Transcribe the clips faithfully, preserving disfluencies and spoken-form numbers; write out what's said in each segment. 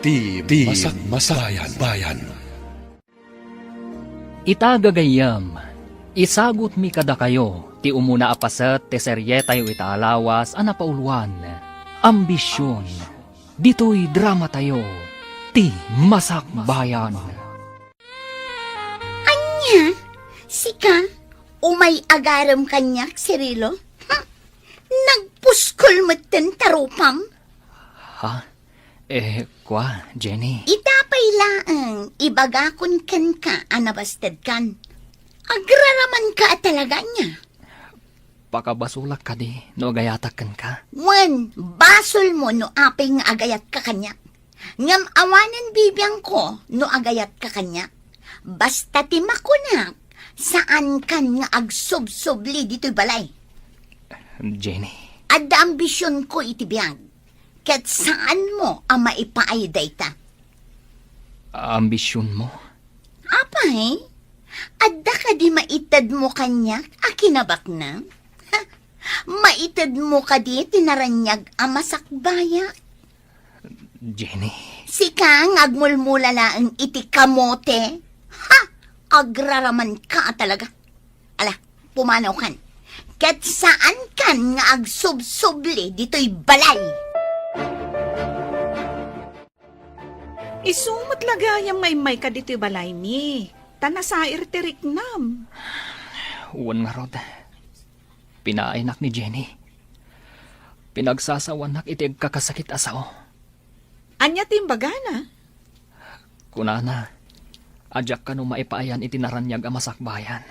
Ti, ti Masak-, Masakbayan. Bayan. Ita, gagayyem, isagutmi kadakayo ti umuna a paset ti serietayo ita a lawas a napauluan, Ambision. Ditoy dramatayo, ti Masakbayan. Ania? Sika? Umay agarem kaniak, Cirilo? Hm? Nagpuskol metten ta rupam? Ha? Eh, kua, Jenny? Ita pay laeng, ibagakon kenka a nabastedkan. Agraramanka a talaga ania? Pakabasolak kadi no agayatak kenka? Wen, basolmo no apay nga agayatka kaniak. Ngem awanen bibiangko no agayatka kaniak. Basta ti makunak, saankan nga agsubsubli ditoy balay. Jenny. Adda ambisionko iti biag, ket saanmo a maipaay dayta. Ambisionmo? Apay, adda kadi maitedmo kaniak a kinabaknang? Maitedmo kadi ti naraniag a masakbayak? Jenny. Sika nga agmulmula laeng iti kamote? Ha! Agraramanka a talaga. Ala, pumanawkan. Ket saankan nga agsubsubli ditoy balay. Isu met la gayam nga immayka ditoy balaymi, ta nasair ti riknam. Wen ngarud, pinaaynak ni Jenny. Pinagsasawanak iti agkakasakit a sao. Ania ti imbagana? Kunana, a diak kano maipaayan iti naraniag a masakbayan.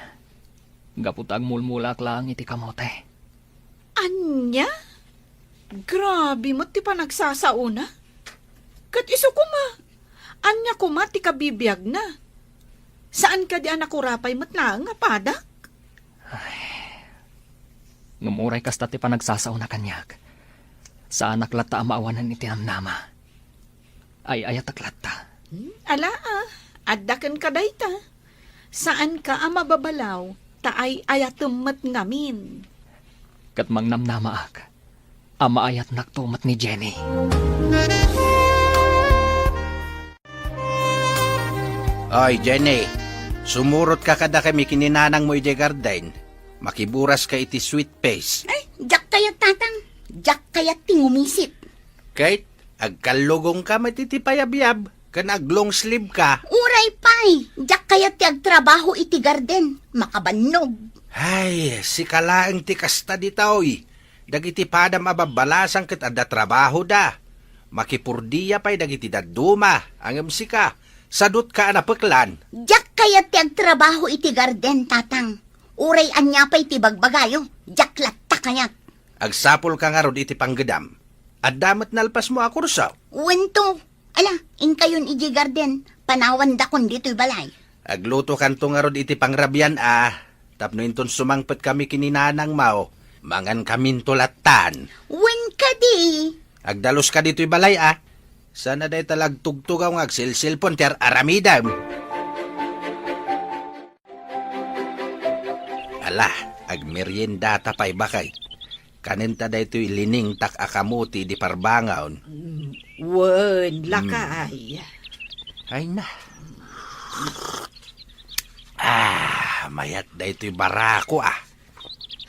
Gapu ta agmulmulaak laeng iti kamote. Ania? Grabe met ti panagsasaona. Ket isu koma, ania koma ti kabibiagna? Saan kadi a nakurapay met laeng a padak? Ay. Ngem uray kasta ti panagsasaona kaniak, saanak latta a maawanan iti namnama. Ay-ayatek latta. Hmm, ala, ah, adda kenka dayta. Saanka a mababalaw, ta ay-ayatem met ngamin. Ket mangnamnamaak a maayatnakto met ni Jenny. Oy, Jenny, sumurotka kadakami ken ni nanangmo idiay garden. Makiburaska iti sweet paste. Ay, diak kayat, Tatang. Diak kayat ti ngumisit. Ket agkallugongka met iti payabyab ken aglong sleeve ka. Uray pay, diak kayat ti agtrabaho iti garden. Makabannog. Ay, sika laeng ti kasta ditoy. Dagiti padam a babbalasang ket adda trabahoda. Makipurdia pay dagiti dadduma, ngem sika, sadutka a napeklan. Diak kayat ti agtrabaho iti garden, Tatang. Uray ania pay ti bagbagayo, diak latta kayat. Agsapulka ngarud iti panggedam. Adda met nalpasmo a kurso? Wento. Ala, inkayon idiay garden, panawandakon ditoy balay. Aglutokanto ngarud iti pangrabian a, tapno inton sumangpetkami ken ni nanangmo, mangankaminto lattan. Wen kadi. Agdaluska ditoy balay a. Saan a dayta la agtugtugaw nga agselselpon ti ar-aramidem. Ala, agmeriendata pay, baket. Kanenta daytoy liningtak a kamote idi parbangon. Mm, wen, mm, lakay. Ay na. Ah, mayat daytoy barako, ah.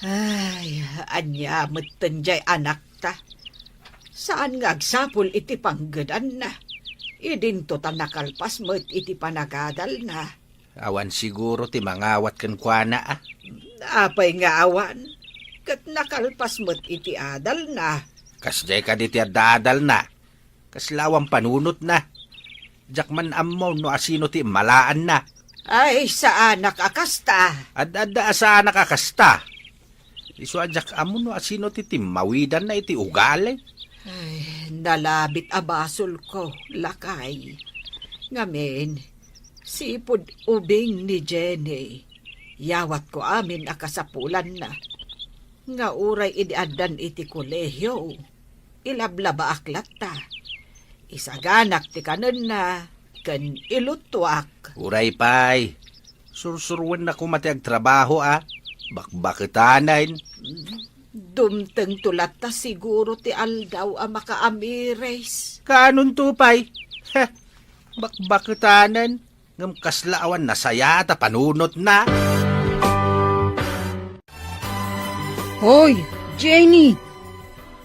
Ay, ania metten diay anakta. Saan nga agsapul iti panggedanna. Idinto ta nakalpas met iti panagadalna. Awan siguro ti mangawat kenkuana, a? Apay nga awan? Ket nakalpas met iti adalna. Kasdiay kadi ti adda adalna? Kasla awan panunotna. Diak man ammo no asino ti immalaanna. Ay, saanak a kasta. Ad-adda a saanak a kasta. Isu a diak ammo no asino ti timmawidanna iti ugali. Ay, nalabit a basolko, lakay. Ngamin, sipud ubing ni Jenny, yawatko amin a kasapulanna. Nga uray idi addan iti kolehio, ilablabaak latta. Isaganak ti kanenna ken iluttuak. Uray pay, sursuruenna koma ti agtrabaho a bakbaketanen. Dumtengto latta siguro ti aldaw a makaamiris. Kaanonto pay? Heh, bakbaketanen, ngem kasla awan nasayaat a panunotna. Hoy, Jenny!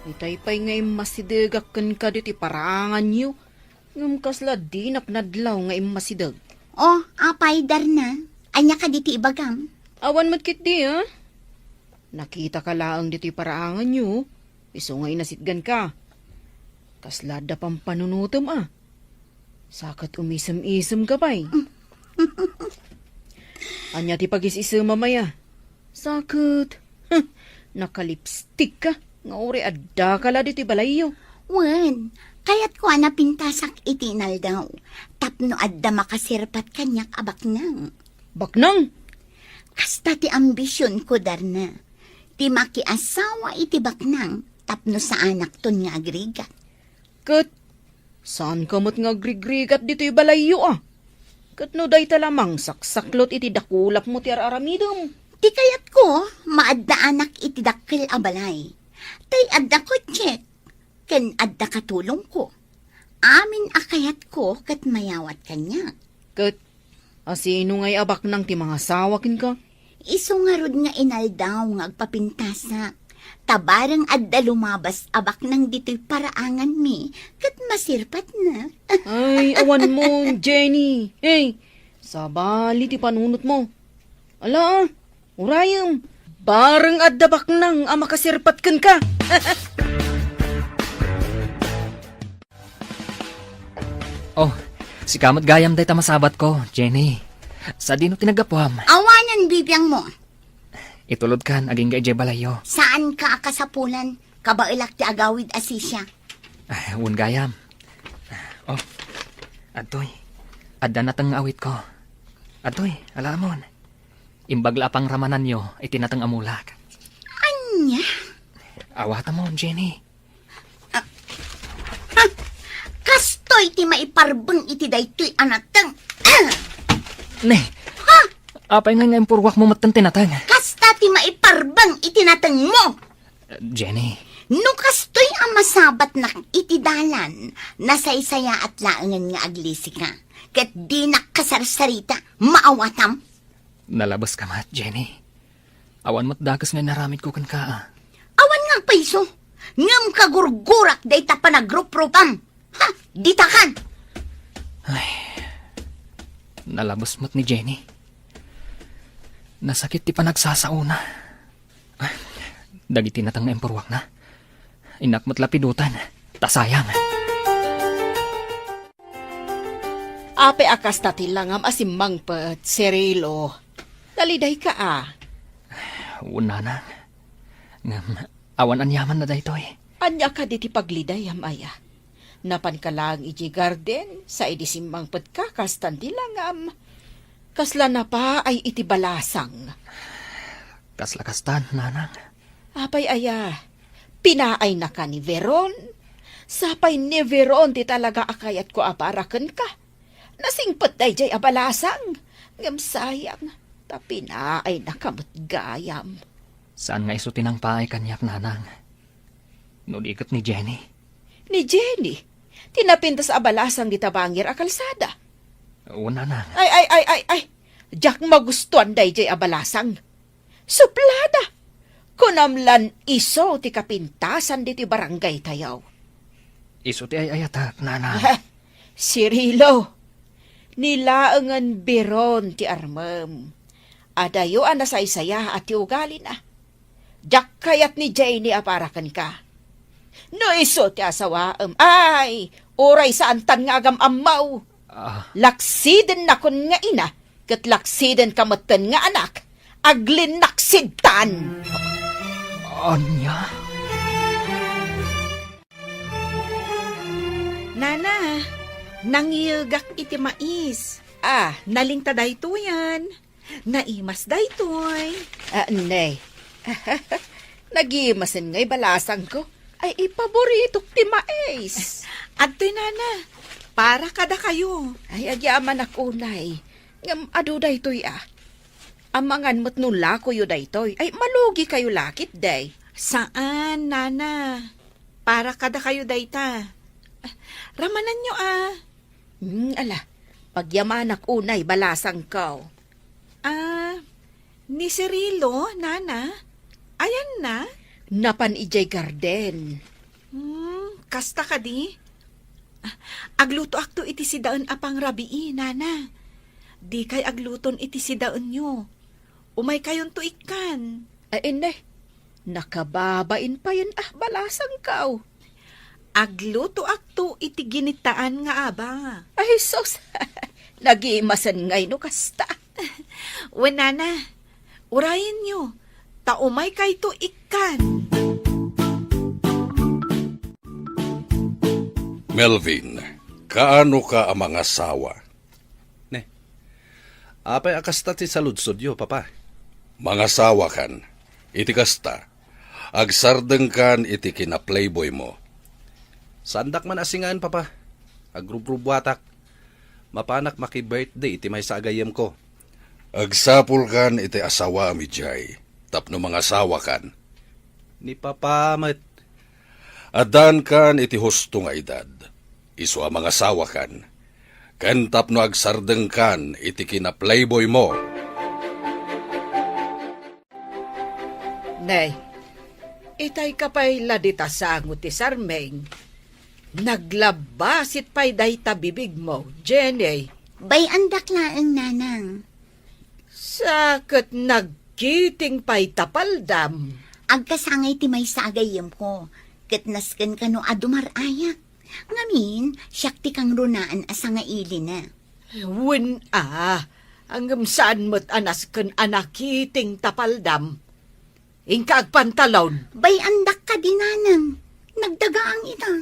Itay pay nga immasidegak kenka ditoy paraanganyo, ngem kasla dinak nadlaw nga immasideg. Oh, apay, Darna? Ania kadi ti ibagam? Awan met ketdi, a? Nakitaka laeng ditoy paraanganyo, isu nga inasitganka. Kasla adda pampanunotem, a? Sa ket umisem-isemka pay. Ania ti pagis-isemam aya? Sa ket, huh, nakalipstikka nga uray addaka la ditoy balayyo. Wen, kayatko a napintasak iti inaldaw tapno adda makasirpat kaniak a baknang. Baknang? Kasta ti ambisionko, Darna. Ti makiasawa iti baknang tapno saanakton nga agrigat. Ket saanka met nga agrigrigat ditoy balayyo, a? Ket no dayta la mangsaksaklot iti dakulapmo ti ar-aramidem. Ti kayatko, maaddaanak iti dakkel a balay. Tay adda kotsek, ken adda katulongko. Amin a kayatko ket mayawat kaniak. Ket asino ngay a baknang ti mangasawa kenka? Isu ngarud nga inaldaw nga agpapintasak. Ta bareng adda lumabas a baknang ditoy paraanganmi, ket masirpatna. Ay, awan mo, Jenny. Hey, sabali ti panunotmo. Ala, urayem. Bareng adda baknang a makasirpat kenka. Oh, sika met gayam dayta masabatko, Jenny. Sadino ti naggapuam? Awanen bibiangmo. Itulodkan agingga idiay balayyo. Saanka a kasapulan, kabaelak ti agawid a sisia. Ah, wen gayam. Oh, adtoy. Adda nateng nga awitko. Adtoy, alaamon. Imbag la a pangramananyo iti nateng a mulak. Ania? Awatam, Jenny. Ah, ah, kastoy ti maiparbeng iti daytoy a nateng. Ah! Ne. Ha? Apay nga nga impurwak mo metten ti nateng? Kasta ti maiparbeng iti natengmo. Jenny. No kastoy a masabatnak iti dalan, nasaysayaat laengen nga aglisika, ket dinak kasarsarita, maawatam. Nalabas ka met, Jenny. Awan met dakes nga inaramidko kenka, a. Awan nga payso, ngem kagurgurak dayta panagruprupam. Ha, ditakan! Ay, nalabas met ni Jenny. Nasakit ti panagsasaona. Ay, dagiti nateng nga impurwakna. Innak met lapidutan, ta sayang. Apay a kasta ti langam a simmangpet, Cirilo? Nalidayka a? Wen, nanang. Ngem, awan aniamanna daytoy. Ania kadi ti paglidayam aya? Napanka laeng idiay garden, sa idi simmangpetka, kastan ti langam. Kasla napaay iti balasang. Kasla kastan, nanang. Apay aya, pinaaynaka ni Veron? Sapay ni Veron ti talaga a kayatko a para kenka. Nasingpet daydiay a balasang, ngem sayang, ta pinaaynaka met gayam. Saan nga isu ti nangpaay kaniak, nanang, no di ket ni Jenny. Ni Jenny? Ti napintas a balasang dita bangir a kalsada? Wen, nanang. Ay, ay, ay, ay, ay! Diak magustuan daydiay a balasang. Suplada! Kunam lan isu ti kapintasan ditoy barangaytayo. Isu ti ay-ayatek, nanang. Ah, Cirilo, ni laengen Veron ti armem. Adayo a nasaysayaat ti ugalina. Diak kayat ni Jenny a para kenka. No isu ti asawaem, ay, uray saantan nga agam-ammo. Ah. Laksidennakon nga ina, ket laksidenka metten nga anak, aglinnaksidtan. Ania? Nana, nangiyegak iti mais. Ah. Nalingta daytoyen. Naimas daytoy. Ah, ne. Nagimasen ngay balasangko. Ay, ipaboritok ti mais. Adtoy, nana. Para kadakayo. Ay, agyamanak unay. Ngem adu daytoy, a. Amangan met no lakoyo daytoy. Ay, malugikayo la ketdi. Saan, nana. Para kadakayo dayta. Ramananyo, a. Hmm, ala, pagyamanak unay balasangko. Ah, ni Cirilo, nana? Ayanna? Napan idiay garden. Hmm, kasta kadi? Ah, aglutoakto iti sidaen a pangrabii, nana. Dikay agluton iti sidaenyo. Umaykayonto ikkan. Ay, inne. Nakababain payen a balasangko. Aglutoakto iti ginitaan nga aba. Ay, sus! Nagimasen ngay no kasta. Wen, nana, urayenyo, ta umaykayto ikkan. Melvin, kaano ka a mangasawa? Ne. Apay a kasta ti saludsodyo, Papa? Mangasawakan. Iti kasta, agsardengkan iti kina-playboymo. Saandak man a singaen, Papa. Agrubrubuatak. Mapanak maki-birthday iti maysa a gayyemko. Agsapulkan iti asawaem idiay tapno mangasawakan. Ni Papa met. Addankan iti husto nga edad, isu a mangasawakan, ken tapno agsardengkan iti kina-playboymo. Nay, itay ka pay la dita sango ti sarming. Naglabbasit pay dayta bibigmo, Jenny. Bay-andak laeng, nanang. Sa ket nagkiting pay ta paldam. Agkasangay ti maysa a gayyemko, ket nasken kano a dumar-ayak. Ngamin, siak ti kangrunaan a sangailina. Wen a, ngem saan met a nasken a nakiting ta paldam. Inka agpantalon. Bay-andak kadi, nanang. Nagdagaang ita.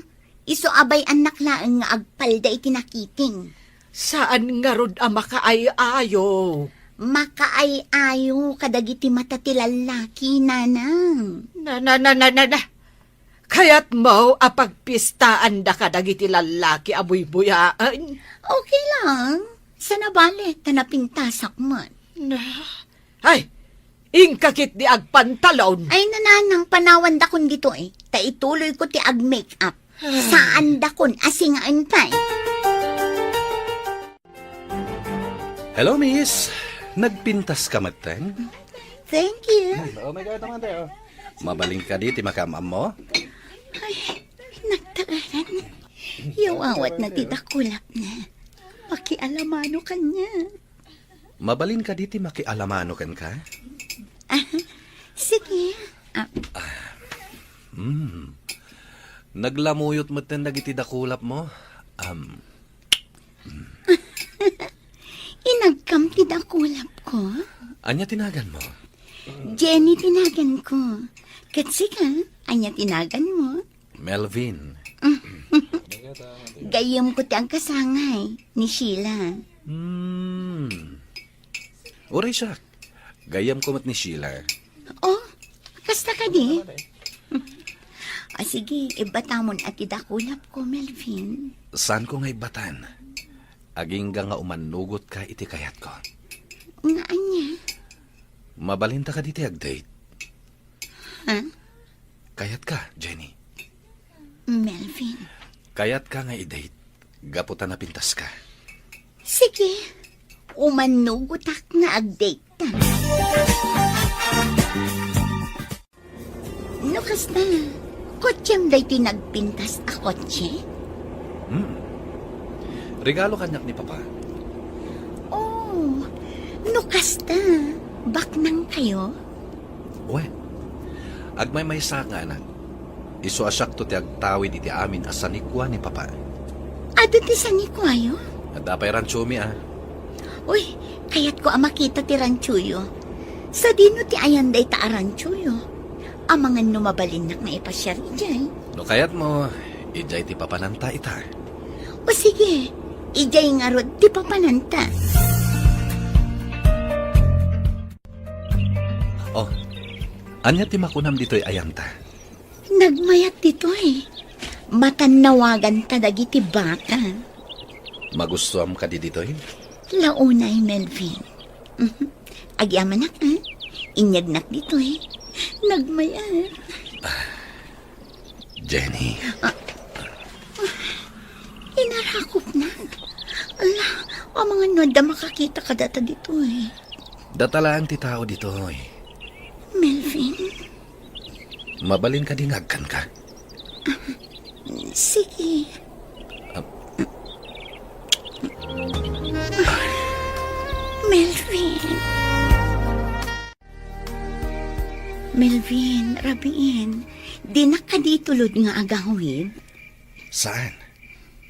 Isu a bay-annak laeng nga agpalda iti nakiting. Saan ngarud a makaay-ayo? Makaay-ayo kadagiti mata ti lallaki, nanang. Na, na, na, na, na, na. Kayatmo a pagpistaanda kadagiti lallaki a buybuyaen? Okay lang. Saan a bale, ta napintasak met. Na, ay, inka ketdi agpantalon. Ay, nanang, panawandakon ditoy, ta ituloyko ti ag-make-up. Saandakon a singaen pay. Hello, miss. Nagpintas ka metten? Thank you. Hmm, oh my God, naman tayo. Mabalin kadi ti makaam-ammo? Ay, nagtaaran. Yaw awat na ti dakulap na. Makialamano kanya. Mabalin kadi ti makialamano kenka? Ah, sige. Ah. Hmm. Naglamuyot metten dagiti dakulapmo. Um, Inagkam ti dakulapko? Ania ti naganmo? Jenny ti naganko. Ket sika, ania ti naganmo? Melvin. Gayyemko ti agkasangay ni Sheila. Hmm. Uray siak. Gayyemko met ni Sheila. Oh, kasta kadi? Ah, sige, ibbatamon a ti dakulapko, Melvin. Saanko nga ibbatan? Agingga nga umannugotka iti kayatko. Nga ania? Mabalinta kadi ti ag-date? Ha? Kayatka, Jenny? Melvin. Kayatka nga i-date, gapu ta napintaska. Sige, umannugotak nga ag-date ta. No kasta, kotsem daytoy nagpintas a kotse? Hmm. Regalo kaniak ni Papa. Oh, no kasta, baknang kayo? Wen, agmaymaysaak nga anak. Isu a siakto ti agtawid iti amin a sanikua ni Papa. Adu ti sanikuayo? Adda pay ranchomi a. Uy, kayatko a makita ti ranchoyo. Sadino ti ayan dayta a ranchoyo? Amangan no mabalinnak nga ipasiar idiay. No kayatmo, idiay ti papananta ita. O sige, idiay ngarud ti papananta. Oh, ania ti makunam ditoy ayanta? Nagmayat ditoy. Matannawaganta dagiti baka. Magustuam kadi ditoy? Launay, Melvin. Mhm. Agyamanak, ha? Inyegnak ditoy. Nagmayat. Jenny. Ah. Inarakopnak. Ala, amangan no adda makakita kadata ditoy. Data laeng ti tao ditoy. Melvin? Mabalin kadi nga agkanka? Sige. Ah. Melvin. Melvin, rabiin, dinak kadi itulod nga agawid? Saan?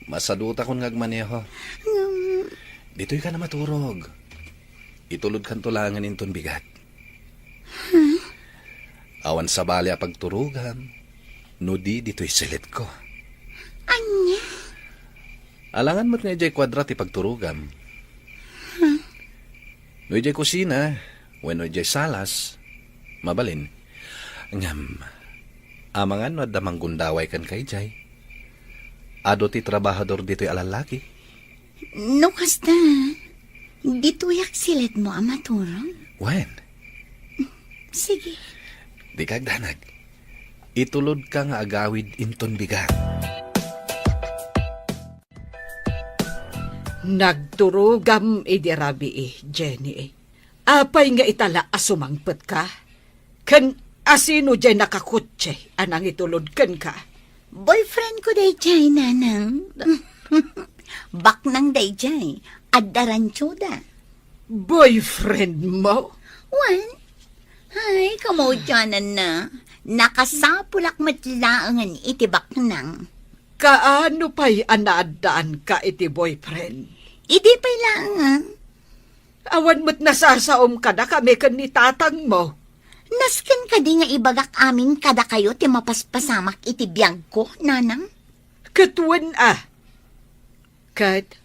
Masadutakon nga agmaneho. Ngem, ditoy ka na maturog. Itulodkanto laengen inton bigat. Huh? Awan sabali a pagturogam, no di ditoy silidko. Ania? Alangan met nga idiay kuadra ti pagturogam. Huh? No idiay kusina, wenno idiay salas, mabalin. Ngem, amangan no adda manggundaway kenka idiay. Adu ti trabahador ditoy a lallaki. No kasta, ditoyak silidmo a maturog? Wen. Sige. Dika agdanag. Itulodka nga agawid inton bigat. Nagturogam idi rabii, Jenny. Apay nga itala a sumangpetka? Ken asino diay nakakotse a nangitulod kenka? Boyfriend ko daydiay, Nanang. Baknang daydiay. Adda ranchoda. Boyfriend mo? Wen. Ay, kamaudiananna. Nakasapulak met laengen iti baknang. Kaano pay a naaddaanka iti boyfriend? Idi pay laengen. Awan met nasasaom kadakami ken ni tatangmo. Nasken kadi nga ibagak amin kadakayo ti mapaspasamak iti biagko, Nanang? Ket wen a. Ket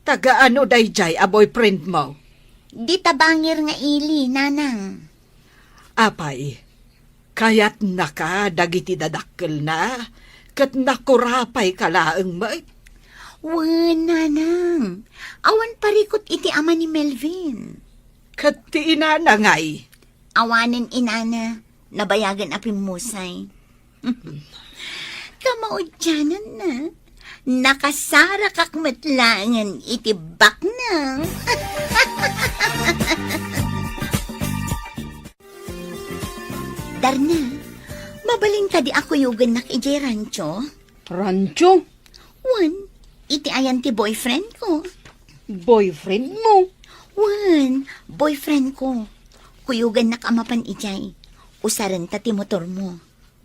taga-ano daydiay a boyfriendmo? Di tabangir nga ili, Nanang. Apay, kayatnaka dagiti dadakkelna, ket nakurapayka laeng met? Wen, Nanang. Awan parikut iti ama ni Melvin. Ket ti inana ngay? Awanen inana, nabayagen a pimmusay. Kamaudiananna, nakasarakak met laengen iti baknang. Darna, mabalin kadi a kuyogennak idiay rancho? Rancho? Wen, iti ayan ti boyfriend ko. Boyfriend mo? Wen, boyfriend ko. Kuyogennak a mapan idiay. Usarenta ti motor mo.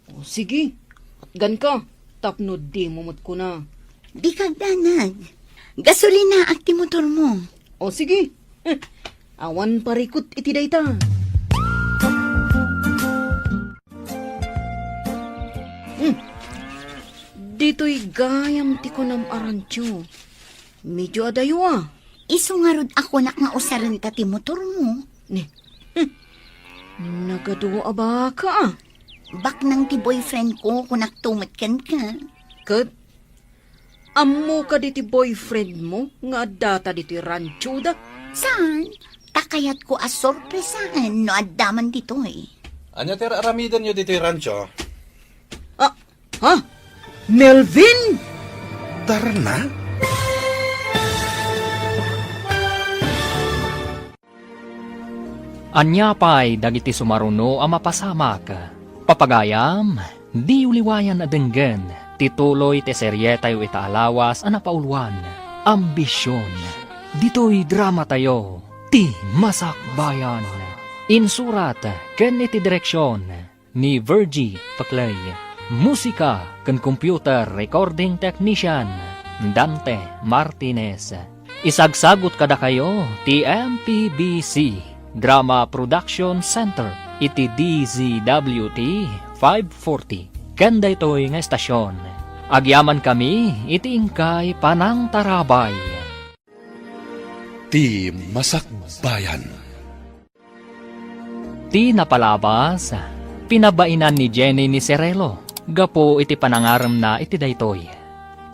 O, sige. Atganka, tapno dimo met kuna. Dika agdanag. Gasolinaak ti motor mo. O, sige. Eh, awan parikut iti dayta. Hmm. Ditoy gayam ti kunam a rancho. Medyo adayo a. Isu ngarud a kunak nga usarenta ti motor mo. Ni, hmm. Nagadu a baka a. Baknang ti boyfriend ko, kunakto met kenka. Ket, ammo kadi ti boyfriend mo nga addata ditoy ranchoda? Saan? Ta kayatko a sorpresaen no adda man ditoy. Ania ti ar-aramidenyo ditoy rancho? Ah, ha? Melvin? Darna? Ania pay dagiti sumaruno a mapasamak? Papagayam, diyo liwayan a denggen ti tuloy ti serietayo ita a lawas a napauluan, Ambision. Ditoy dramatayo, Ti Masakbayan. Insurat ken iti direksion ni Virgie Paclay. Musika ken computer recording technician, Dante Martinez. Isagsagut kadakayo ti M P B C Drama Production Center iti D Z W T five forty. Ken daytoy nga estasion, agyamankami iti inkay panangtarabay. Ti Masakbayan. Ti napalabas, pinabainan ni Jenny ni Cirelo gapu iti panangaremna iti daytoy.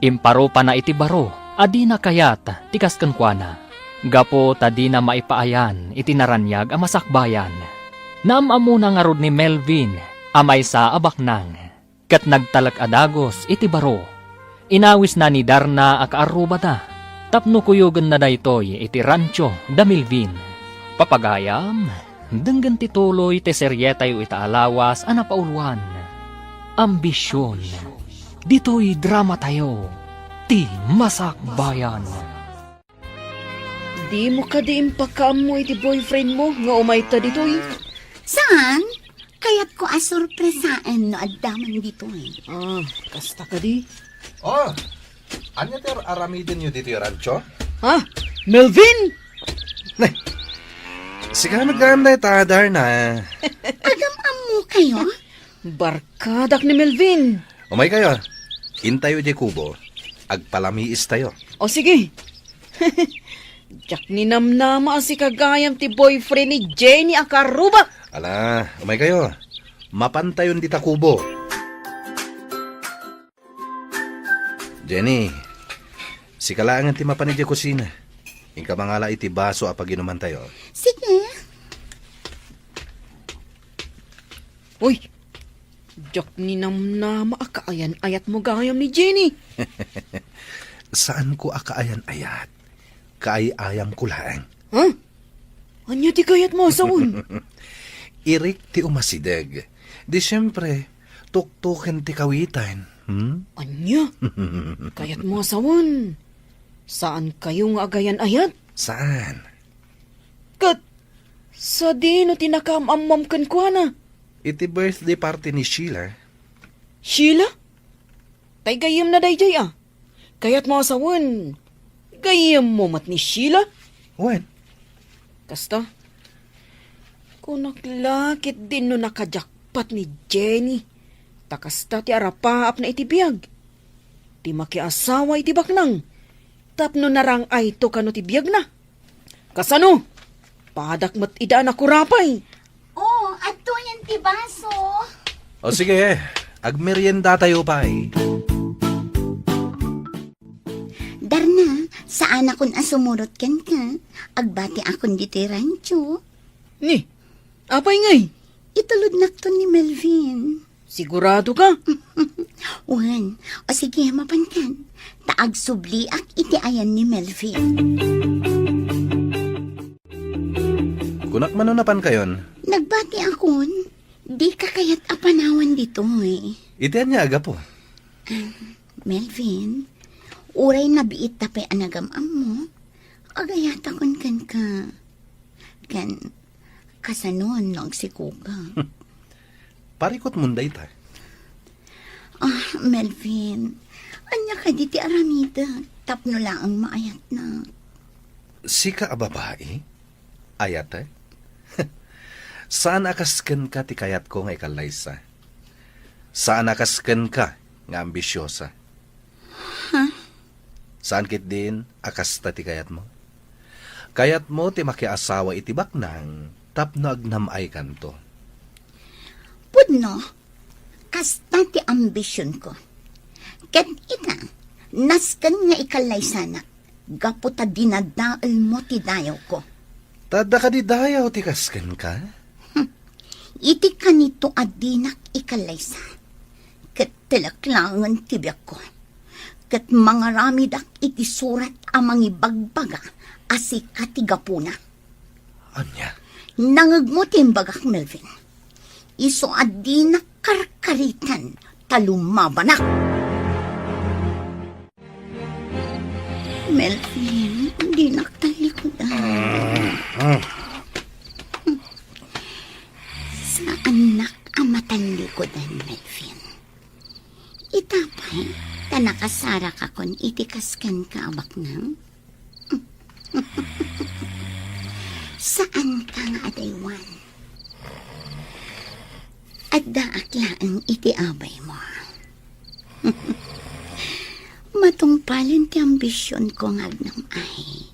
Imparupana iti baro a dina kayat ti kas kenkuana, gapu ta dina maipaayan iti naraniag a masakbayan. Naam-ammona ngarud ni Melvin a maysa a baknang. Ket nagtalek a dagus iti baro. Inawisna ni Darna a kaarrubada. Tapno kuyogenna daytoy iti rancho da Melvin. Papagayam, denggen ti tuloy ti serietayo ita a lawas a napauluan, Ambision. Ditoy dramatayo, ti Masakbayan. Dimo kadi impakaammo iti boyfriend mo nga umayta ditoy? Saan? Kayatko a sorpresaen no adda man ditoy. Ah, kasta kadi? Oh, ania ti ar-aramidenyo ditoy rancho? Ha? Melvin? Nay, sika met gayam dayta, Darna. Agam-ammo kayo? Barkadak ni Melvin. Umay kayo. Intayo diay kubo. Agpalamiis tayo. O sige. Diak ninamnama a sika gayam ti boyfriend ni Jenny a karubak. Ala, umay kayo. Mapantayon dita kubo. Jenny, sika laengen ti mapan idiay kusina. Inka mangala iti baso a paginumantayo. Sige. Uy, diak ninamnama a kaayan-ayatmo gayam ni Jenny. Saanko a kaayan-ayat. Kaay-ayamko laeng. Ha? Ania ti kayatmo a sawen? Irik ti umasideg. Di siempre, tuktuken ti kawitan. Hmm? Ania? Kayatmo a sawen? Saan kayo nga agayan-ayat? Saan? Ket sadino ti nakaam-ammom kenkuana? Iti birthday party ni Sheila. Sheila? Tay gayyemna daydiay a. Kayatmo a sawen, gayyemmo met ni Sheila? Wen. Kasta? Kunak la ketdin no nakajakpat ni Jenny. Ta kasta ti arapaapna iti biag. Ti makiasawa iti baknang. Tapno narang-ayto kano ti biagna. Kasano? Padak met ida a nakurapay. Oh, adtoyen ti baso. O sige, agmeriendatayo pay. Darna, saanakon a sumurot kenka. Agbatiakon ditoy rancho. Ni, apay ngay? Itulodnakton ni Melvin. Sigurado ka? Wen, o sige, mapankan. Ta agsubliak iti ayan ni Melvin. Kunak man no napankayon? Nagbatiakon, dika kayat a panawan ditoy. Iti ania a gapu? Ah, Melvin, uray nabiit ta pay a nagam-ammo, agayatakon kenka. Ken, kasanon no agsikoka? Parikutmon dayta. Ah, Melvin, ania kadi ti aramidek tapno laeng maayatnak? Sika a babai? Ayatek? Saan a kas kenka ti kayatko nga ikallaysa. Saan a kas kenka nga ambisiosa. Ha? Saan ketdin a kasta ti kayatmo? Kayatmo ti makiasawa iti baknang tapno agnam-aykanto. Pudno, kasta ti ambisionko. Ket ita, nasken nga ikallaysanak gapu ta dinadaelmo ti dayawko. Ta adda kadi dayaw ti kas kenka? Hmm. Iti kanito a dinak ikallaysa, ket telek laengen ti biagko, ket mangaramidak iti surat a mangibagbaga a sika ti gapuna. Ania? Nangegmo ti imbagak, Melvin. Isu a dinak karkaritan ta lumabanak. Melvin, dinak tallikudan. Saannak a matallikudan, Melvin. Ita pay, ta nakasarakakon iti kas kenka a baknang. Saanka nga adaywan. Addaak laeng iti abaymo. Matungpalen ti ambisionko nga agnam-ay.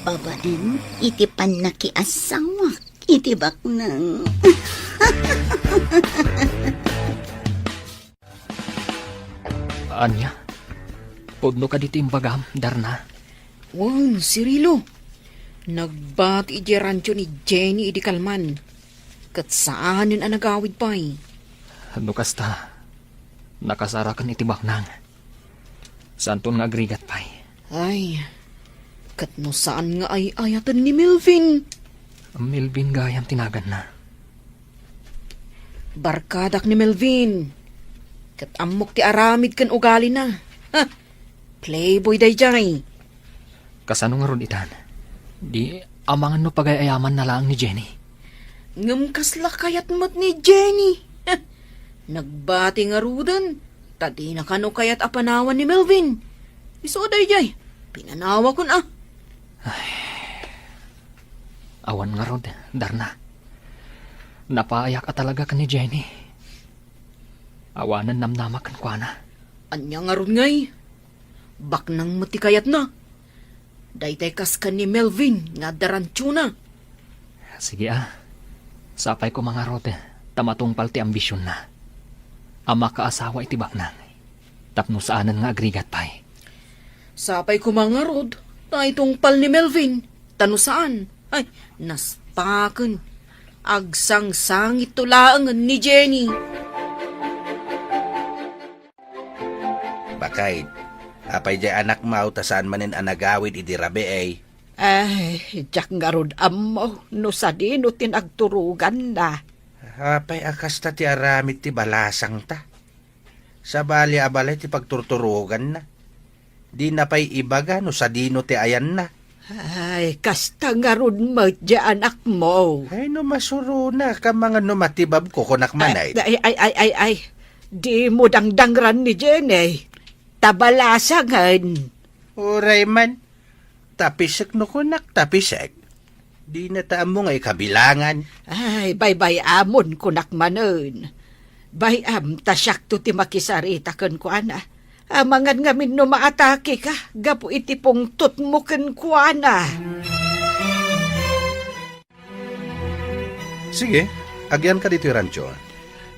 Babaen iti pannakiasawak iti baknang. Ania? Pudno kadi ti imbagam, Darna? Wen, Cirilo. Nagbati idiay rancho ni Jenny idi kalman. Ket saanen a nagawid pay. No kasta, nakasaraken iti baknang. Saanton nga agrigat pay. Ay, Ket no saan nga ay-ayaten ni Melvin? Melvin gayam ti naganna. Barkadak ni Melvin. Ket ammok ti aramid ken ugalina. Ha! Playboy daydiay. Kasano ngarud itan? Di amangan no pagay-ayamanna laeng ni Jenny. Ngem kasla kayat met ni Jenny. Nagbati ngaruden, ta dina kano kayat a panawan ni Melvin. Isu daydiay, pinanawakon a. Ay. Awan ngarud, Darna. Napayak a talaga ken ni Jenny. Awanen namnamak kenkuana. Ania ngarud ngay? Baknang met ti kayatna. Daytay kas ken ni Melvin nga adda rantiona. Sige a. Sapay koma ngarud ta matungpal ti ambisionna a makaasawa iti baknang tapno saanen nga agrigat pay. Sapay koma ngarud ta itungpal ni Melvin ta no saan, ay, naspaken. Agsangsangitto laengen ni Jenny. Bakay, apay diay anakmo ta saan manen a nagawid idi rabii? Ay, diak ngarud ammo no sadino ti nagturoganna. Apay a kasta ti aramid ti balasangta? Sabali a balay ti pagturturoganna. Dina pay ibaga no sadino ti ayanna. Ay, kasta ngarud met diay anakmo. Ay, no masurona, kamangan no matibabko, kunak man ay. Ay, ay, ay, ay, ay. Dimo dangdangran ni Jenny. Ta balasangen. Uray man. Tapisek no kunak, tapisek. Dina ta ammo nga ikabilangan. Ay, baybay-amon kunak manen. Bay-am ta siakto ti makisarita kenkuana. Amangan ngamin no maatakeka gapu iti pungtotmo kenkuana. Sige, agyanka ditoy rancho.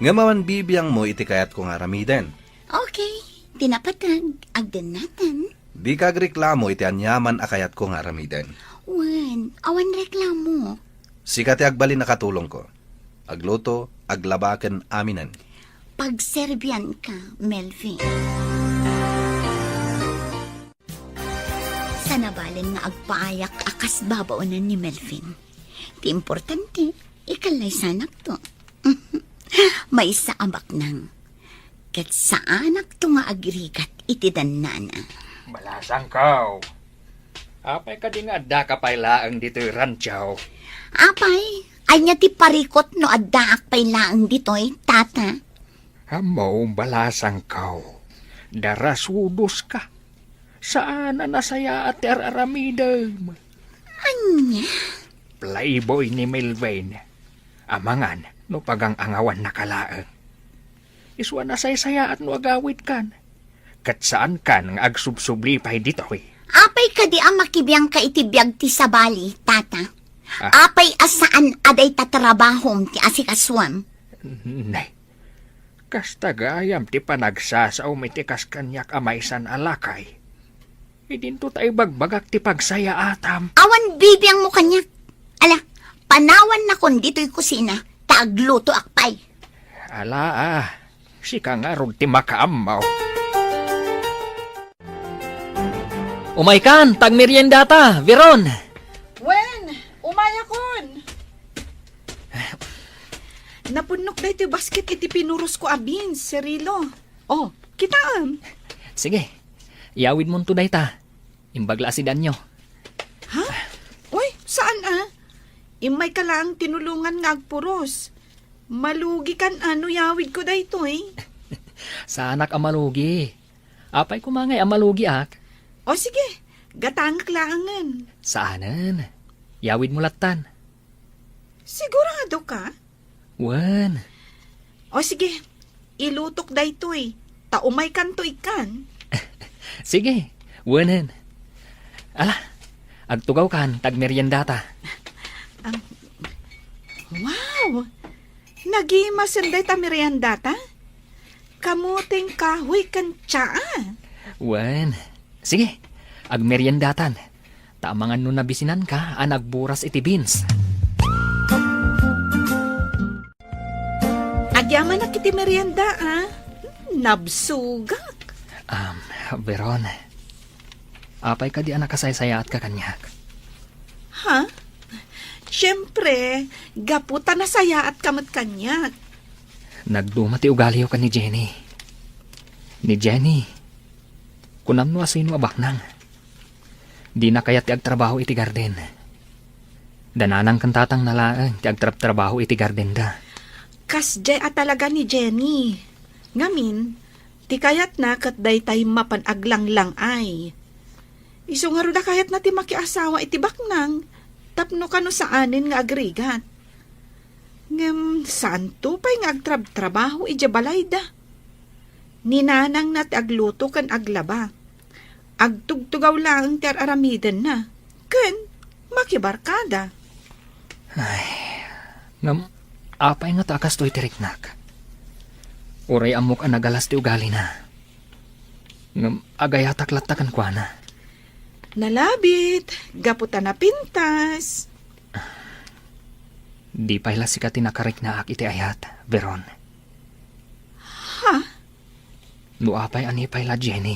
Ngem awan bibiangmo iti kayatko nga aramiden. Okay, ti napateg, agdennatan. Dika agreklamo iti aniaman a kayatko nga aramiden. Wen, awan reklamo. Sika ti agbalin a katulongko. Agluto, aglaba ken aminen. Pagserbianka, Melvin. Sanabalen nga agpaayak a kas babaonen ni Melvin. Ti importante, ikallaysanakto. Maysa a baknang. Ket saanakto nga agrigat iti dannana. Balasangko. Apay kadi nga addaka pay laeng ditoy rancho? Apay, ania ti parikut no addaak pay laeng ditoy, tata? Ammo, balasangko. Darasudoska. Saan a nasayaat ti ar-aramidem. Ania? Playboy ni Melvin. Amangan no pagang-angawannaka laeng. Isu a nasaysayaat no agawidkan. Ket saankan nga agsubsubli pay ditoy. Apay kadi a makibiangka iti biag ti sabali, tata? Ah. Apay a saan a dayta trabahom ti asikasuem? Nay, kasta gayam ti panagsasaom iti kas kaniak a maysan a lakay. Idinto ta ibagbagak ti pagsayaatam. Awan bibiangmo kaniak. Ala, panawannakon ditoy kusina, ta aglutoak pay. Ala, ah, sika ngarud ti makaammo. Umaykan, ta agmeriendata, Veron. Wen, umayakon. Napunnok daytoy basket iti pinurosko a beans, Cirilo. Oh, kitaem. Sige, iyawidmonto dayta. Imbag la a sidanyo. Ha? Uy, saan a? Immayka laeng tinulongan nga agpuros. Malugikan a no iyawidko daytoy. Saanak a malugi. Apay koma ngay a malugiak? O sige, gatangek laengen. Saanen. Iyawidmo lattan. Siguradoka? Wen. O sige, ilutok daytoy, ta umaykanto ikkan. Sige, wenen. Ala, agtugawkan, ta agmeriendata. Ang, wow! Nagimasen dayta meriendata? Kamoteng kahoy ken tsaa? Wen. Sige, agmeriendatan. Ta amangan no nabisinanka a nagburas iti beans. Agyamanak iti merienda, a. Nabsogak. Um, Veron, Apay kadi a nakasaysayaatka kaniak? Ha? Siempre, gapu ta nasayaatka met kaniak. Nagduma ti ugaliyo ken ni Jenny. Ni Jenny, kunam no asino a baknang. Dina kayat ti agtrabaho iti garden. Da nanang ken tatangna laeng ti agtrabtrabaho iti gardenda. Kasdiay a talaga ni Jenny. Ngamin, ti kayatna ket daytay mapan aglanglang-ay. Isu ngarud a kayatna ti makiasawa iti baknang tapno kano saanen nga agrigat. Ngem saanto pay nga agtrabtrabaho idiay balayda. Ni nanangna ti agluto ken aglaba. Agtugtugaw laeng ti ar-aramidenna ken makibarkada. Ay, ngem apay ngata a kastoy ti riknak? Uray ammok a nagalas ti ugalina. Ngem agayatak latta kenkuana. Nalabit, gapu ta napintas. Di pay la sika ti nakariknaak iti ayat, Veron. Ha? No apay a ni pay la Jenny,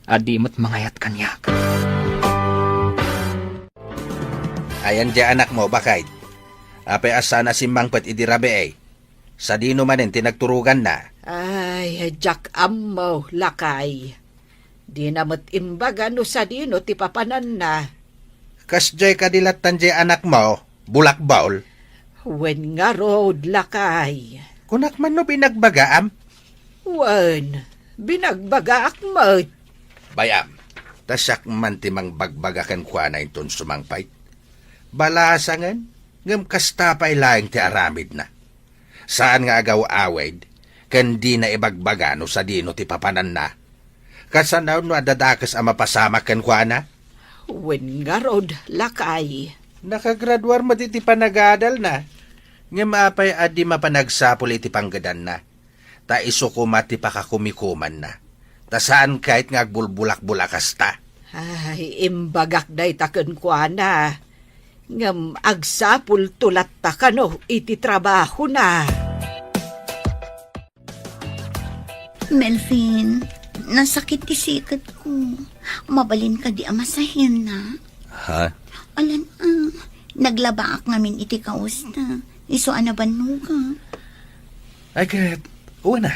a di met mangayat kaniak. Ayan diay anakmo, baket? Apay a saan a simmangpet idi rabii? Sadino manen ti nagturoganna? Ay, diak ammo, lakay. Dina met imbaga no sadino ti papananna. Kasdiay kadi lattan diay anakmo, bulakbol? Wen ngarud, lakay. Kunak man no binagbagaam? Wen, binagbagaak met. Bay-am, ta siak man ti mangbagbaga kenkuana inton sumangpet. Balasangen, ngem kasta pay laeng ti aramidna. Saan nga agaw-awid, ken dina ibagbaga no sadino ti papananna. Kasano no adda dakes a mapasamak kenkuana? Wen ngarud, lakay. Nakagraduar met iti panagadalna. Ngem apay a di mapan agsapul iti panggedanna? Ta isu koma ti pakakumikumanna. Ta saan ket nga agbulbulakbol a kasta. Ay, imbagak dayta kenkuana. Ngem agsapulto latta kano iti trabahona. Melvin, nasakit ti siketko. Mabalin kadi a masahenna? Ha? Alan, ah, naglabaak ngamin iti kawesta. Isu a nabannogak. Ay, ket, wen a.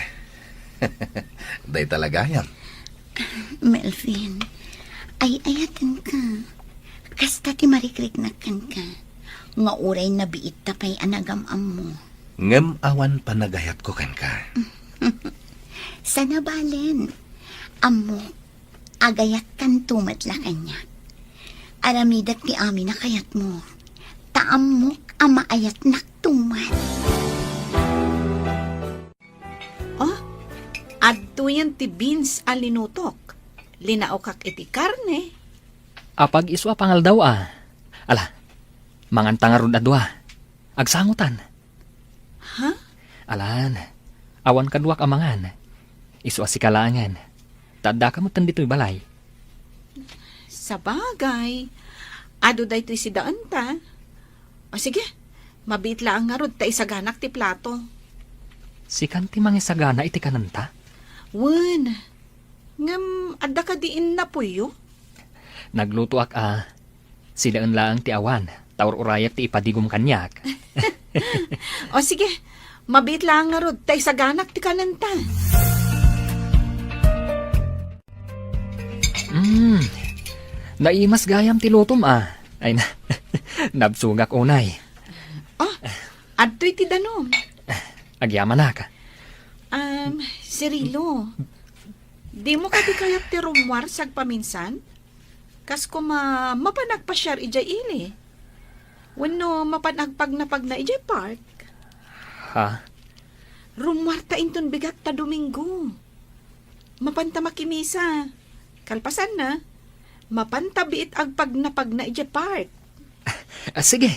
Dayta la gayam. Melvin, ay-ayatenka. Kasta ti marikriknak kenka. Nga uray nabiitta pay a nagam-ammo. Ngem awan panagayatko kenka. Sana balen. Ammok, agayatkanto met la kaniak. Aramidek ti amin a kayatmo. Ta ammok a maayatnakto met. Oh, adtoyen ti beans a linutok. Linaokak iti karne. Apag-isu a pangaldaw a. Ala, manganta ngarud a dua. Agsangotan. Ha? Alan, awan kaduak a mangan. Isu a sika laengen. Ta addaka metten ditoy balay. Sabagay. Adu daytoy sidaenta. O sige, mabiit laeng ngarud ta isaganak ti plato. Sikan ti mangisagana iti kanenta? Wen. Ngem adda kadi innapoyyo? Naglutoak a. Sidaen laeng ti awan, ta ur-urayak ti ipadigom kaniak. O sige, mabiit laeng ngarud, ta isaganak ti kanenta. Mm, naimas gayam ti lutom a. Ay na, nabsogak unay. Oh, adtoy ti danum. Agyamanak. Um, Cirilo, dimo kadi kayat ti rummuar sagpaminsan? Kas koma, mapan agpasiar idiay ili. Wenno mapan agpagnapagna idiay park. Ha? Rummuarta inton bigat ta Domingo. Mapanta makimisa. Kalpasanna, mapanta biit agpagnapagna idiay park. Ah, sige.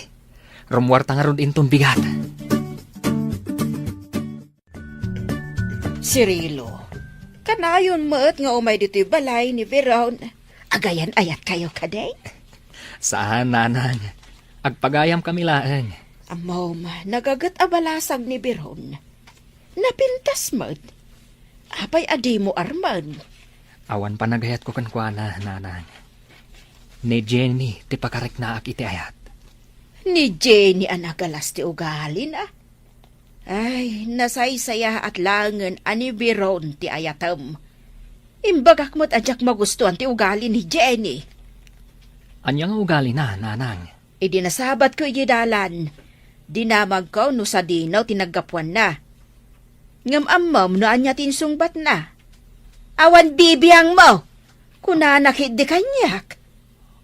Rummuarta ngarud inton bigat. Cirilo, kanayon met nga umay ditoy balay ni Veron. Agayan-ayatkayo kadi? Saan, nanang. Agpagayamkami laeng. Ammom, nagaget a balasag ni Veron. Napintas met. Apay a dimo armen? Awan panagayatko kenkuana, nanang. Ni Jenny ti pakariknaak iti ayat. Ni Jenny a nagalas ti ugalina. Ay, nasaysayaat laengen a ni Veron ti ayatem. Imbagak met a diak magustuan ti ugali ni Jenny. Ania nga ugalina, nanang? Idi nasabatko idiay dalan, dinamagko no sadino ti naggapuanna. Ngem ammom no ania ti insungbatna. Awan bibiangmo! Kunana ketdi kaniak.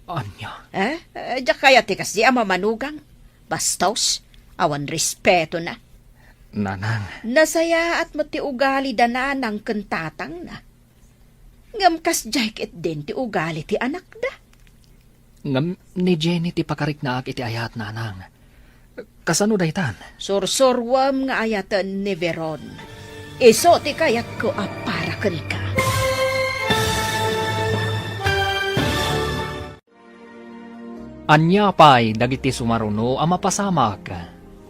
Ania? Eh? Eh, diak kayat ti kasdi a mamanugang. Bastos, awan respetona. Nanang. Nasayaat met ti ugali da nanang ken tatangna. Ngem kasdiay ketdin ti ugali ti anakda. Ngem ni Jenny ti pakariknaak iti ayat, nanang. Kasano daytan? Sursuruem nga ayaten ni Veron. Isu ti kayatko a para kenka. Ania pay dagiti sumaruno a mapasamak?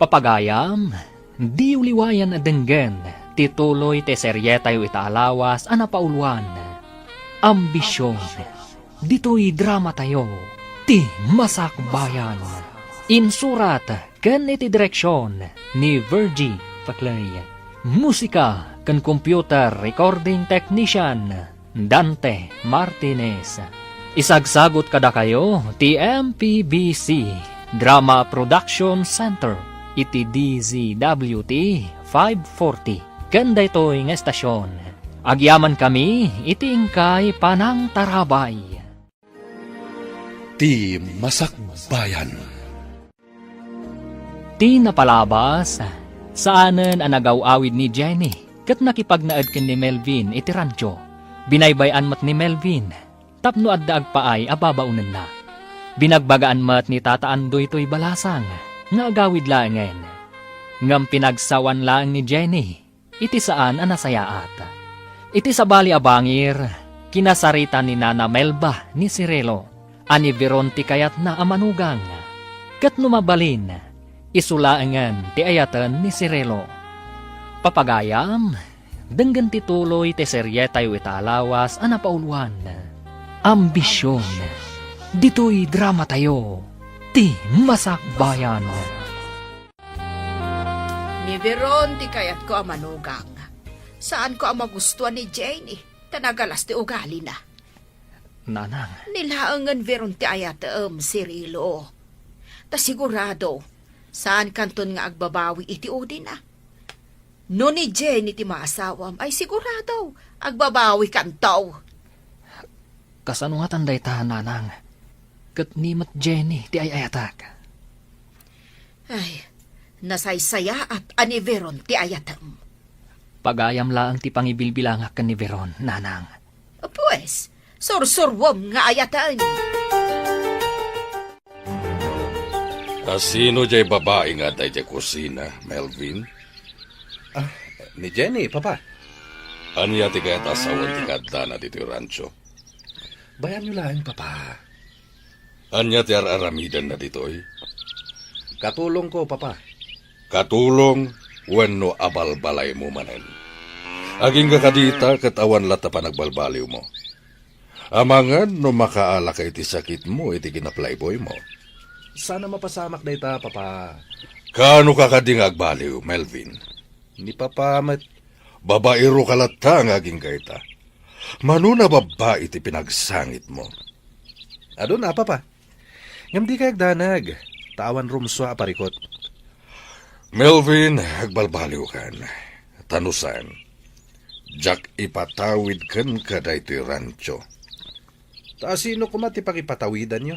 Papagayam, diyo liwayan a denggen ti tuloy ti serietayo ita a lawas a napauluan, Ambision. Ditoy dramatayo, Ti Masakbayan. Insurat ken iti direksion ni Virgie Paclay. Musika ken computer recording technician, Dante Martinez. Isagsagut kadakayo ti M P B C Drama Production Center iti D Z W T five forty ken daytoy nga estasyon. Agyamankami iti inkay panangtarabay. Ti Masakbayan. Ti napalabas, saanen a nagaw-awid ni Jenny ket nakipagnaed ken ni Melvin iti rancho. Binaybay-an met ni Melvin tapno adda agpaay a babaonenna. Binagbagaan met ni Tata Andoy toy balasang nga agawid laengen. Ngem pinagsawan laeng ni Jenny iti saan a nasayaat. Iti sabali a bangir, kinasarita ni Nana Melba ni Cirilo a ni Veron ti kayatna a manugang. Ket no mabalin, isu laengen ti ayaten ni Cirilo. Papagayam, denggen ti tuloy ti serietayo ita a lawas a napauluan, Ambision. Ditoy dramatayo, Ti Masakbayan. Ni Veron ti kayatko a manugang. Saanko a magustuan ni Jenny, ta nagalas ti ugalina. Nanang. Ni laengen Veron ti ayatem, Cirilo. Ta sigurado, saankanton nga agbabawi iti udina. No ni Jenny ti maasawam, ay sigurado, agbabawikanto. Kasano ngatan dayta, Nanang? Ket ni met Jenny ti ay-ayatak. Ay, nasaysayaat a ni Veron ti ayatem. Pagayam laeng ti pangibilbilangak ken ni Veron, Nanang. Pues, sursuruem nga ayaten. A sino jay babai nga adda idiay kusina, Melvin? Ah, ni Jenny, Papa. Ania ti kayat a sawen ti kaaddana ditoy rancho? Bayanyo laeng, Papa. Ania ti ar-aramidenna ditoy? Katulongko, Papa. Katulong wenno abalbalaymo manen? Agingga kadita ket awan latta panagbalbaliwmo. Amangan no makaalaka iti sakitmo iti kinaplayboymo. Saan a mapasamak dayta, Papa. Kaano ka kadi nga agbaliw, Melvin? Ni Papa met. Babaero ka latta nga agingga ita. Mano a babbai ti pinagsangitmo? Aduna, Papa. Ngem dikay agdanag, ta awan rumsua a parikut. Melvin, agbalbaliwkan. Ta no saan, diak ipatawid kenka daytoy rancho. Ta sino koma ti pangipatawidanyo?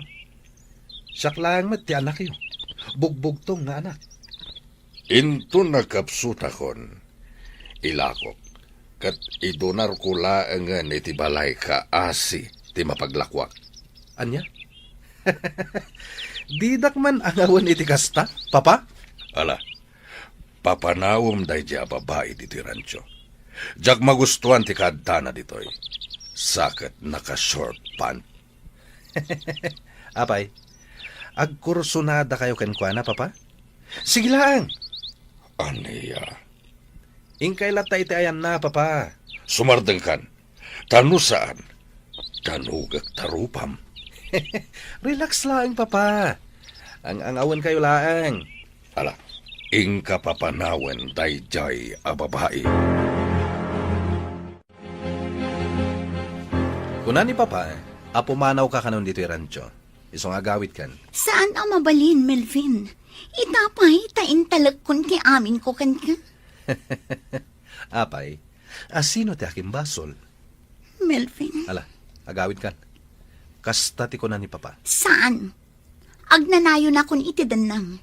Siak laeng met ti anakyo. Bugbugtong nga anak. Inton nagkapsutakon, ilakok, ket idunarko laengen iti balay kaasi ti mapaglakuak. Ania? Didak man angawen iti kasta, Papa? Ala, papanawem daydiay a babai ditoy rancho. Diak magustuan ti kaaddana ditoy. Sa ket naka-short pant. Apay, agkursunadakayo kenkuana, Papa? Sige laeng. Ania? Inkay latta iti ayanna, Papa. Sumardengkan. Ta no saan, danugek ta rupam. Relax laeng, Papa. Ang-angawenkayo laeng. Ala, inka papanawen daydiay a babai. Kuna ni Papa a pumanawka kanon ditoy rancho. Isu nga agawidkan. Saan a mabalin, Melvin. Ita pay ta intalekkon ti aminko kenka. Apay, a sino ti akimbasol? Melvin. Ala, agawidkan. Kasta ti kuna ni Papa. Saan? Agnanayonakon iti dennam.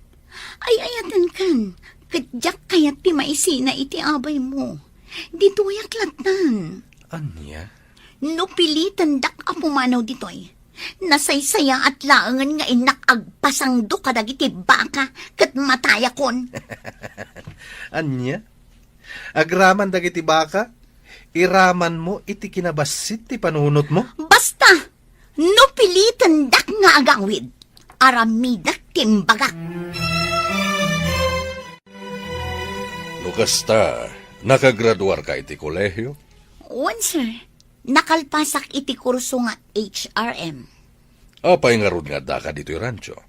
Ay-ayatenkan, ket diak kayat ti maisina iti abaymo. Ditoyak lattan. Ania? No pilitendak a pumanaw ditoy, nasaysayaat laengen nga innak agpasangdo kadagiti baka ket matayakon. Ania? Agraman dagiti baka, iramanmo iti kinabassit ti panunotmo? Basta! No pilitendak nga agawid, aramidak ti imbagak. No kasta, nakagraduarka iti kolehio? Wen, sir. Nakalpasak iti kurso nga H R M. Apay ngarud nga addaka ditoy rancho?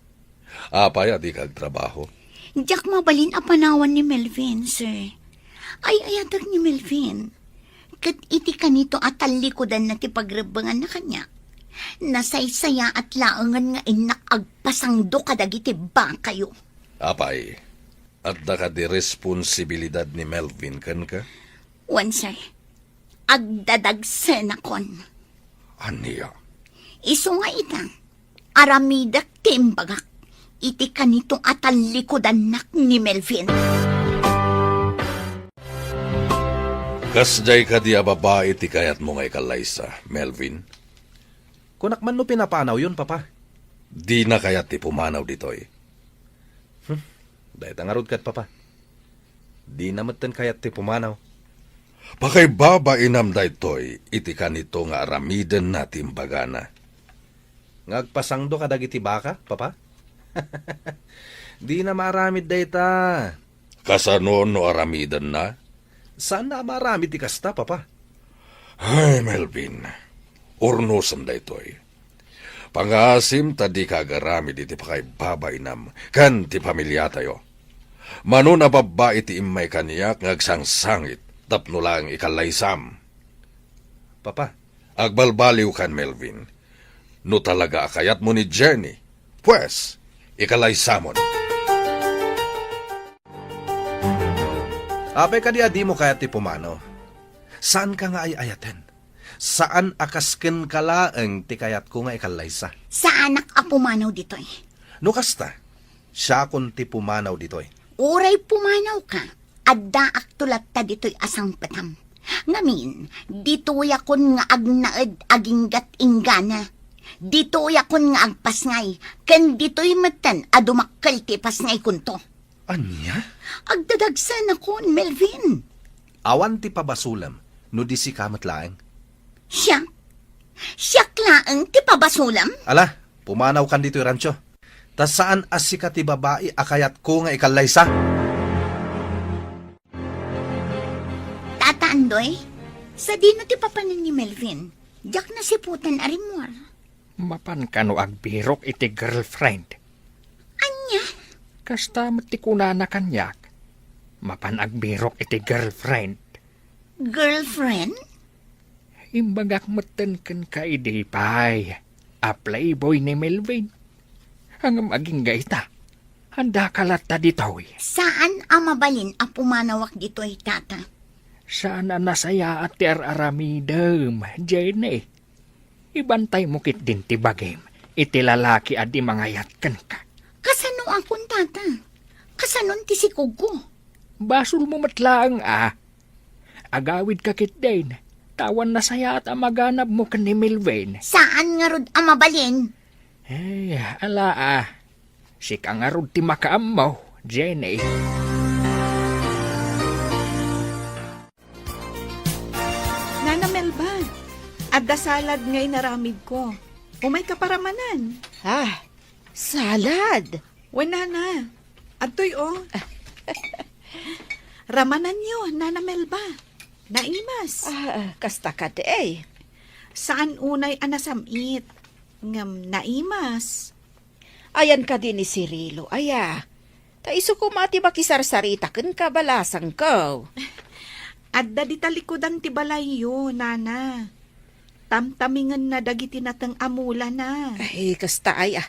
Apay a dika agtrabaho? Diak mabalin a panawan ni Melvin, sir. Ay-ayatek ni Melvin. Ket iti kanito a tallikudanna ti pagrebbenganna kaniak, nasaysayaat laengen nga innak agpasangdo kadagiti bakayo. Apay, adda kadi responsibilidad ni Melvin kenka? Wen, sir. Agdadagsenakon. Ania? Isu nga ita, aramidak ti imbagak iti kanito a tallikudannak ni Melvin. Kasdiay kadi a babai ti kayatmo nga ikallaysa, Melvin? Kunak man no pinapanaw yon, Papa. Dina kayat ti pumanaw ditoy. Hmm, dayta ngarud ket, Papa. Dina metten kayat ti pumanaw. Pakaibabainam daytoy iti kanito nga aramidenna ti imbagana. Nga agpasangdo kadagiti baka, Papa? Dina maaramid dayta. Kasano no aramidenna? Saanna a maaramid ti kasta, Papa. Ay, Melvin, urnosem daytoy. Pangaasim ta dika agaramid iti pakaibabainam ken ti familiatayo. Mano a babbai ti immay kaniak nga agsangsangit tapno laeng ikallaysam. Papa. Agbalbaliwkan, Melvin. No talaga a kayatmo ni Jenny, pues, ikallaysamon. Apay kadi a dimo kayat ti pumanaw? Saanka nga ay-ayaten? Saan a kas kenka laeng ti kayatko nga ikallaysa? Saanak a pumanaw ditoy. No kasta, siakon ti pumanaw ditoy. Uray pumanawka, addaakto latta ditoy a sangpetam. Ngamin, ditoyakon nga agnaed aginggat inggana. Ditoyakon nga agpasngay, ken ditoy metten a dumakkel ti pasngaykonto. Ania? Agdadagsenakon, Melvin. Awan ti pabasolem no di sika met laeng. Siak? Siak laeng ti pabasolem? Ala, pumanawkan ditoy rancho. Ta saan a sika ti babai a kayatko nga ikallaysa. Tata Andoy, sadino ti papanen ni Melvin? Diak nasiputan a rimmuar. Mapan kano agbirok iti girlfriend? Ania? Kasta met ti kunana kaniak. Mapan agbirok iti girlfriend. Girlfriend? Imbagak metten kenka idi pay a playboy ni Melvin. Ngem agingga ita, andaka latta ditoy. Saan a mabalin a pumanawak ditoy, Tata. Saan a nasayaat ti ar-aramidem, Jenny. Ibantaymo ketdin ti bagim iti lalaki a di mangayat kenka. Kasanoakon, Tata? Kasanon ti sikogko? Basolmo met laeng a. Agawidka ketdin, ta awan nasayaat a maganabmo ken ni Melvin. Saan ngarud a mabalin? Eh, ala a. Sika ngarud ti makaammo, Jenny. Nana Melba, adda salad nga inaramidko. Umayka paramanan. Ah, salad? Wen, Nana. Adtoy, o. Ramananyo, Nana Melba. Naimas. Ah, kasta kadi. Saan unay a nasam-it. Ngem naimas. Ayan kadi ni Cirilo, aya? Ta isu koma ti makisarsarita kenka, balasangko. Adda di talikudan ti balayyo, nana. Tamtamingenna dagiti nateng a mulana. Ay, kasta ay, ah.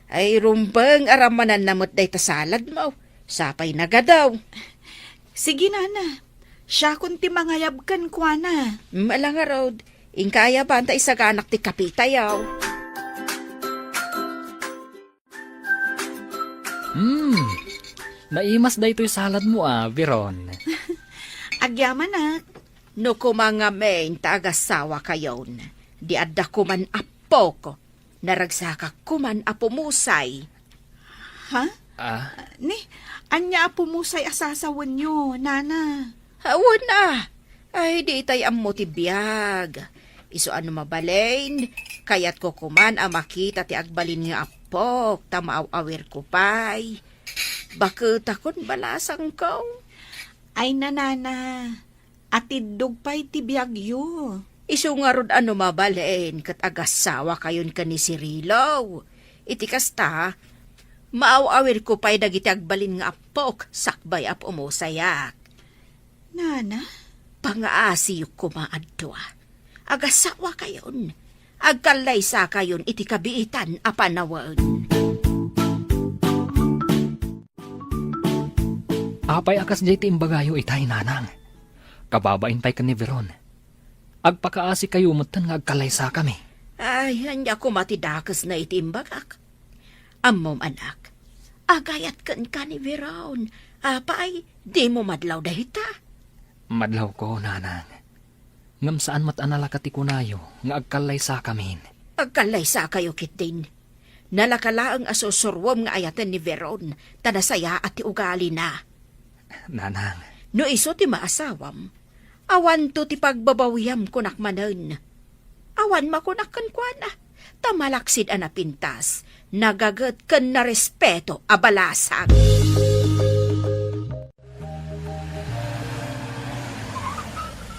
Ay, rumbeng, aramananna met dayta saladmo. Sapay nagadaw. Sige, nana. Siakon ti mangayab kenkuana. Mala ngarud, inka ayaban ta isaganak ti kapitayo. Hmm, naimas daytoy saladmo a, Veron. Agyamanak. No koma ngamin ta agasawakayon, di adda koman appok, naragsakak koman a pumusay. Ha? Ah? Ni, ania a pumusay a sasawenyo, nana? Awan a. Ay, di itay ammo ti biag. Isu a no mabalin, kayatko koman a makita ti agbalin nga appok, ta maaw-awirko pay. Baketakon, balasangko. Ay, nanana, atiddog pay ti biagyo. Isu ngarud a no mabalin ket agasawakayon ken ni Cirilo. Iti kasta, maaw-awirko pay dagiti agbalin nga appok sakbay a pumusayak. Nana? Pangaasiyo koma a dua. Agasawakayon. Agkallaysakayon iti kabiitan a panawen. Apay a kasdiay ti imbagayo itay, nanang? Kababain pay ken ni Veron. Agpakaasikayo metten nga agkallaysakami. Ay, ania koma ti dakesna iti imbagak? Ammom, anak, agayat kenka ni Veron. Apay, dimo madlaw dayta? Madlawko, nanang. Ngem saan met a nalaka ti kunayo nga agkallaysakamin. Agkallaysakayo ketdin. Nalaka laeng a sursuruem nga ayaten ni Veron, ta nasayaat ti ugalina. Nanang. No isu ti maasawam, awanto ti pagbabawiam kunak manen. Awan makunak kenkuana, ta malaksid a napintas, nagaget ken narespeto a balasang.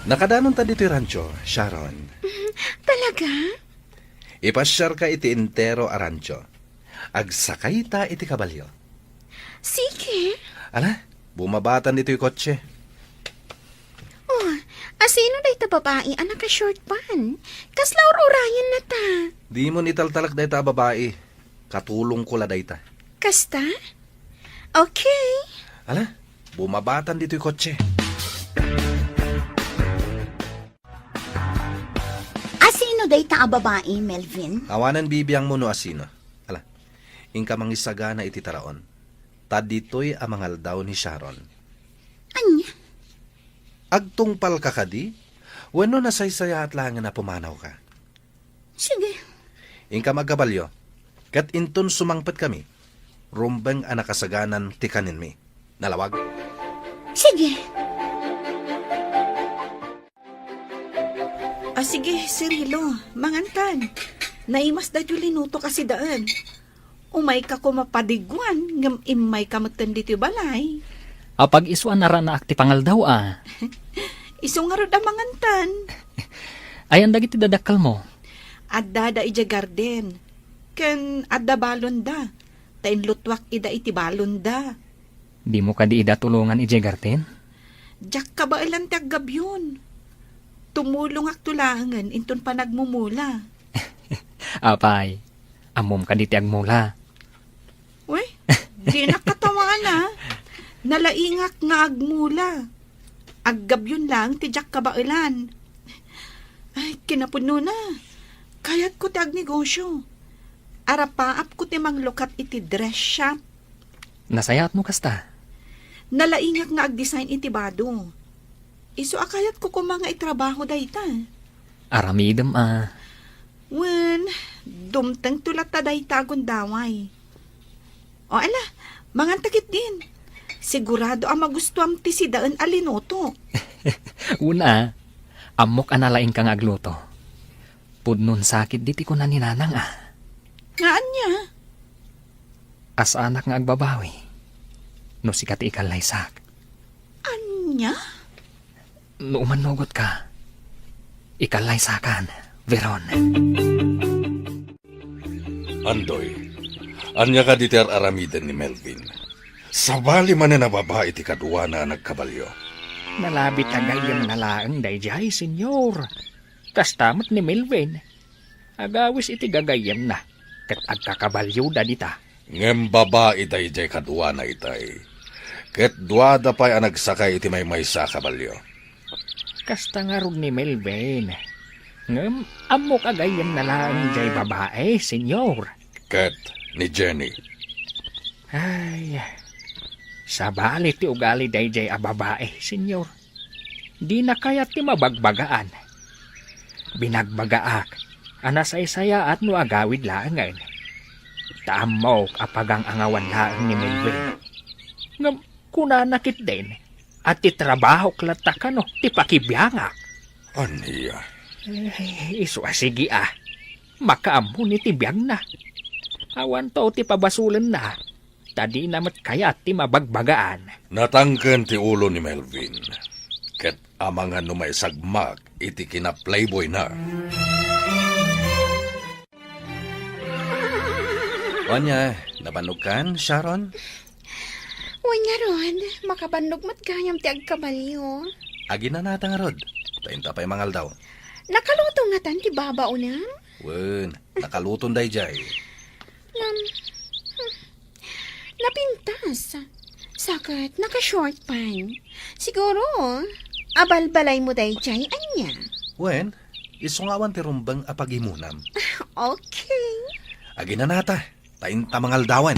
Nakadanonta ditoy rancho, Sharon. Talaga? Ipasiarka iti entero a rancho. Agsakayta iti kabalio. Sige. Ala, bumabatan ditoy kotse. Oh, asino dayta babai a naka-short pant? Kasla ur-urayenna ta. Dimon italtalek dayta a babai. Katulongko la dayta. Kasta? Okay. Ala, bumabatan ditoy kotse. Asino dayta a babai, Melvin? Awanen bibiangmo no asino. Ala, inka mangisagana iti taraon. Ta ditoy a mangaldaw ni Sharon. Ania? Agtungpalka kadi? Wenno nasaysayaat laengen a pumanawka? Sige. Inka agkabalio, ket inton sumangpetkami, rumbeng a nakasaganan ti kanenmi. Nalawag? Sige. Ah, sige, Cirilo, mangantan. Naimas daytoy linutok a sidaen. Umayka koma padigwan, ngem immayka metten ditoy balay. Apag-isu a naranaak ti pangaldaw a. Isu ngarud a mangantan. Ayan dagiti dadakkelmo? Addada idiay garden. Ken adda balonda. Ta inlutuak ida iti balonda. Dimo kadi ida tulongan idiay garden? Diak kabaelan ti aggabion. Tumulongakto laengen inton panagmumula. Apay, ammom kadi ti agmula? Uy, dinak katawanan. Nalaingak nga agmula. Aggabion laeng ti diak kabaelan. Ay, kinapudnona. Kayatko ti agnegosyo. Arapaapko ti manglukat iti dress shop. Nasayaat no kasta. Nalaingak nga agdesign iti bado. Isu a kayatko koma nga itrabaho dayta. Aramidem a. Wen, dumtengto latta dayta a gundaway. O ala, manganta ketdin. Sigurado a magustuam ti sidaen a linutok. Una, ammok a nalaingka nga agluto. Pudno sakit diti kuna ni Nanang a. Nga ania? Saanak nga agbabawi no sika ti ikallaysak. Ania? No umannugotka, ikallaysakan, Veron. Andoy, ania kadi ti ar-aramiden ni Melvin? Sabali manen a babai ti kaduana a nagkabalio. Nalabit a gayyemna laeng daydiay, Señor. Kasta met ni Melvin. Agawis iti gagayyemna, ket agkakabalioda dita. Ngem babai daydiay kaduana itay, ket duada pay a nagsakay iti maymaysa a kabalio. Kasta ngarud ni Melvin. Ngem ammok a gayyemna laeng jay babai, Señor. Ket ni Jenny. Ay, sabali ti ugali daydiay a babai, Señor. Dina kayat ti mabagbagaan. Binagbagaak a nasaysayaat no agawid laengen. Ta ammok a pagang-angawan laeng ni Melvin. Ngem kunana ketdin a ti trabahok latta kano ti pakibiangak. Ania? Eh, isu a sige a. Makaammo ni ti biagna. Awanto ti pabasolenna. Ta dina met kayat ti mabagbagaan. Natangken ti ulo ni Melvin, ket amangan no maisagmak iti kinaplayboyna. Ania, nabannogkan, Sharon? Wen ngarud, makabannog met gayam ti agkabalio. Aginanata ngarud, ta inta pay mangaldaw. Nakaluto ngatan ti babaonem? Wen, nakaluton daydiay. Ngem, hmm, napintas. Sa ket, naka-short pant. Siguro, abalbalaymo daydiay, ania? Wen, isu nga awan ti rumbeng a pagimonam. Okay. Aginanata, ta inta mangaldawen.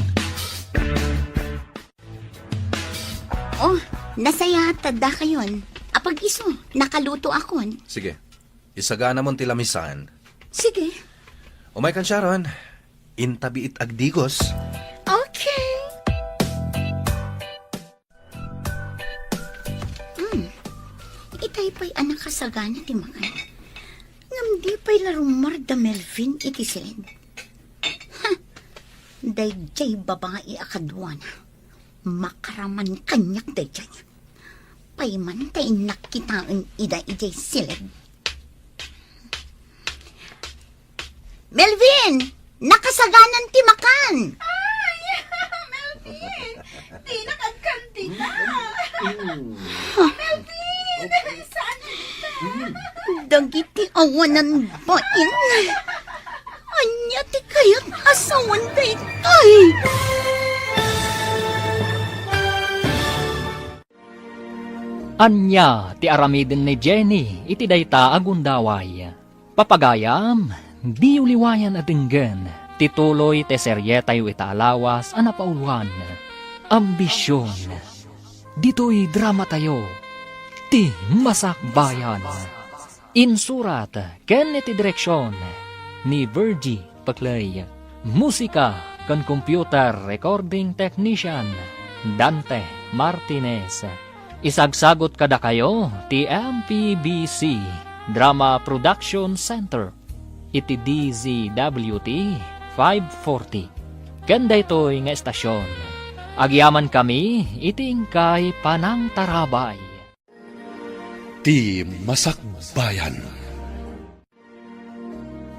Oh, nasayaat ta dakayon. Apag-isu, nakalutoakon. Sige, isaganamon ti lamisan. Sige. Umaykan, Sharon. Inta biit agdigos. Okay. Hmm. Itay pay a nakasagana ti makan. Ngem di pay la rummuar da Melvin iti siled. Ha! Daydiay babai a kaduana. Makaraman kaniak daydiay. Pay man ta innak kitaen ida idiay siled. Melvin! Nakasaganan ti makan! Ay! Melvin! Dinak agkandida! Melvin! Saan ka? Dagiti awanan bain. Ania ti kayat a sawen daytoy? Ania ti aramiden ni Jenny iti dayta a gundaway? Papagayam, diyo liwayan a denggen ti tuloy ti serietayo ita a lawas a napauluan, Ambision. Ditoy dramatayo, Ti Masakbayan. Insurat ken iti direksion ni Virgie Paclay. Musika ken computer recording technician, Dante Martinez. Isagsagut kadakayo ti M P B C Drama Production Center iti D Z W T five forty. Ken daytoy nga estasion, agyamankami iti inkay panangtarabay. Ti Masakbayan.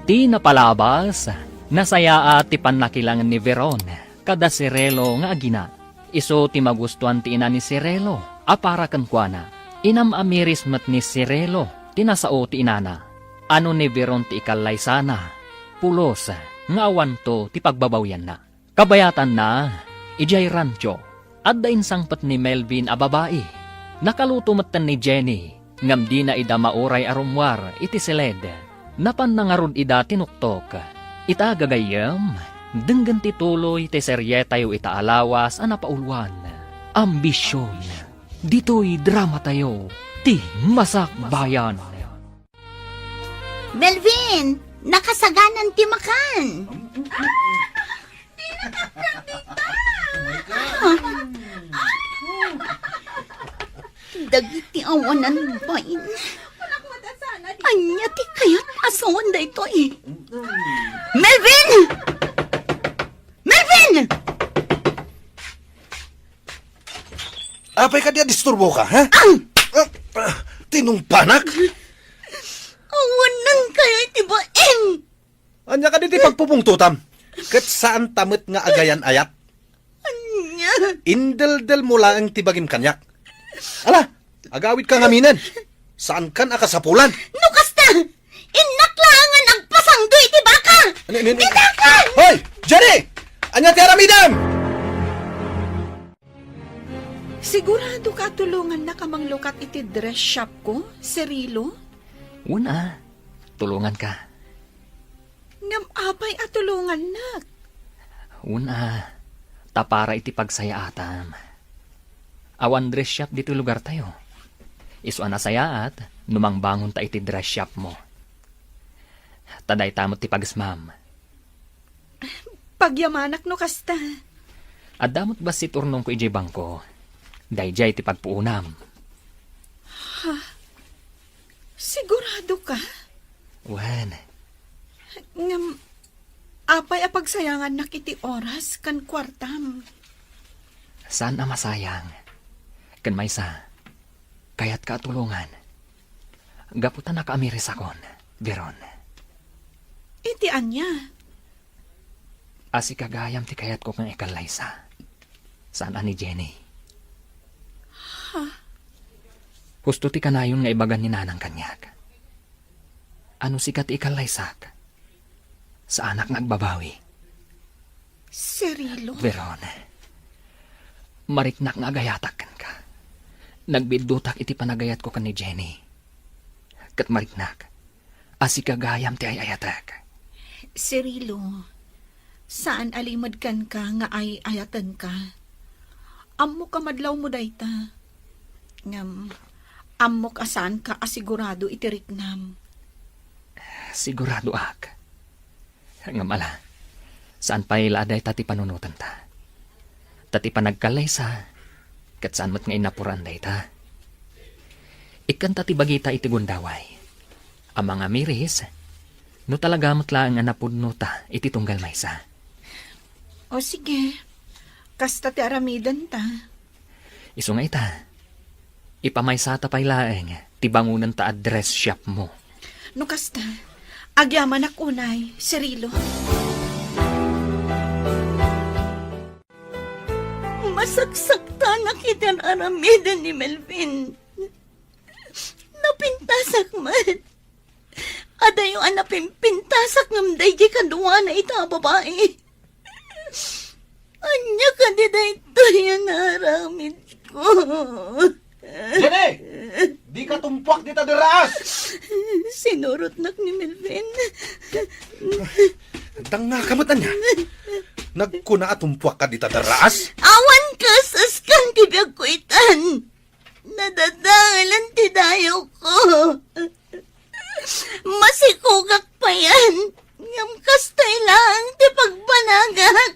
Ti napalabas, nasayaat ti pannakilangen ni Veron kada Cirilo nga agina. Isu ti magustuan ti ina ni Cirilo a para kenkuana. Inam-amiris met ni Cirilo ti nasao ti inana. Ano ni Veron ti ikallaysana, pulos nga awanto ti pagbabawianna. Kabayatanna, idiay rancho, adda insangpet ni Melvin a babai. Nakaluto metten ni Jenny, ngem dina ida mauray a rummuar iti siled. Napanna ngarud ida tinuktok. Ita gagayyem, denggen ti tuloy ti serietayo ita a lawas a napauluan, Ambision. Ditoy dramatayo, Ti Masakbayan. Melvin, nakasaganan ti makan. Dagiti awanan bain. Ania ti kayat a sawen daytoy? Melvin! Melvin! Apay kadi a disturboka, ha? Ah! Ah, ah, tinungpanak? Awanan kayo iti bain! Ania kadi ti pagpupungtotam? Ket saanta met nga agayan-ayat. Ania? Indeldelmo laeng ti bagim kaniak. Ala, agawidka ngaminen. Saankan a kasapulan. No kasta, innak laeng nga nagpasangdo iti baka. Ano, ano, ano? Ditakan! Hoy! Jenny! Ania ti aramidem? Sigurado ka a tulongannak a manglukat iti dress shop ko, Cirilo? Wen a, tulonganka. Ngem apay a tulongannak? Wen a, ta para iti pagsayaatam. Awan dress shop ditoy lugartayo. Isu a nasayaat no mangbangonta iti dress shopmo. Ta dayta met ti pagesmam. Pagyamanak no kasta. Adda met bassit urnongko idiay bangko. Daydiay ti pagpuonam. Ha? Sigurado ka? Wen. Ngem, apay a pagsayangannak iti oras ken kuartam? Saan a masayang. Ken maysa, kayatka a tulongan. Gapu ta nakaamirisakon, Veron. Iti ania? A sika gayam ti kayatko nga ikallaysa. Saan a ni Jenny. Ha? Husto ti kanayon nga ibagan ni Nanang kaniak. A no sika ti ikallaysak, saanak nga agbabawi. Cirilo? Veron, mariknak nga agayatak kenka. Nagbidduttak iti panagayatko ken ni Jenny. Ket mariknak a sika gayam ti ay-ayatek. Cirilo, saan a limed kenka nga ay-ayatenka. Ammok a madlawmo dayta. Ngem, ammok a saanka a sigurado iti riknam. Siguradoak. Ngem ala, saan pay la a dayta ti panunotanta. Ta ti panagkallaysa, ket saan met nga innapuran dayta. Ikkanta ti bagita iti gundaway. A mangamiris, no talaga met laeng a napudnota iti tunggal maysa. O sige, kasta ti aramidenta. Isu nga ita, ipamaysata pay laeng ti bangonenta a dress shopmo. No kasta, agyamanak unay, Cirilo. Masaksaktanak iti ar-aramiden ni Melvin. Napintasak met. Adayo a napimpintasak ngem daydi kaduana ita a babai. Ania kadi daytoy a naaramidko? Jenny! Dika tumpuak dita derraas! Sinurotnak ni Melvin. Dangngaka met ania? Nagkuna a tumpuakka dita derraas? Awan kas-askan ti biagko itan. Nadadaelan ti dayawko. Masikogak payen, ngem kastoy laeng ti pagbanagak.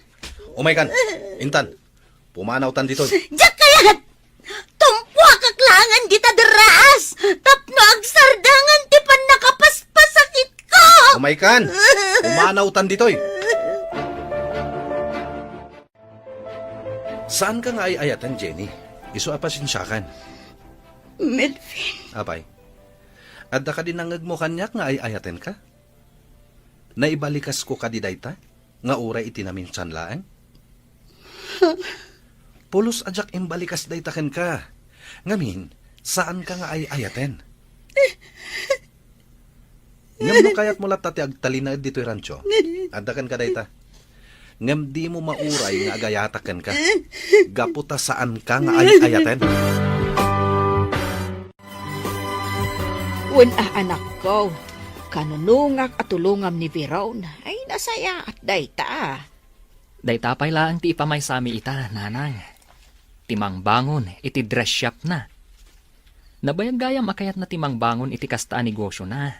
Umaykan, intan, pumanawtan ditoy. Diak kayat! Tumpuakak laengen dita derraas tapno agsardengen ti pannakapaspasakitko! Umaykan, pumanawtan ditoy. Saanka nga ay-ayaten, Jenny. Isu a pasensiakan. Melvin. Apay, adda kadi nangngegmo kaniak nga ay-ayatenka? Naibalikasko kadi dayta nga uray iti naminsan laeng? Pulos a diak imbalikas dayta kenka. Ngamin, saanka nga ay-ayaten. Ngem no kayatmo latta ti agtalinaed ditoy rancho, adda kenka dayta. Ngem dimo mauray nga agayatak kenka, gapu ta saanka nga ay-ayaten. Wen a, anakko, kanunongak a tulongam ni Veron. Ay, nasayaat dayta. Dayta pay laeng ti ipamaysami ita, nanang. Ti mangbangon iti dress shopna. Nabayag gayam a kayatna ti mangbangon iti kasta a negosiona.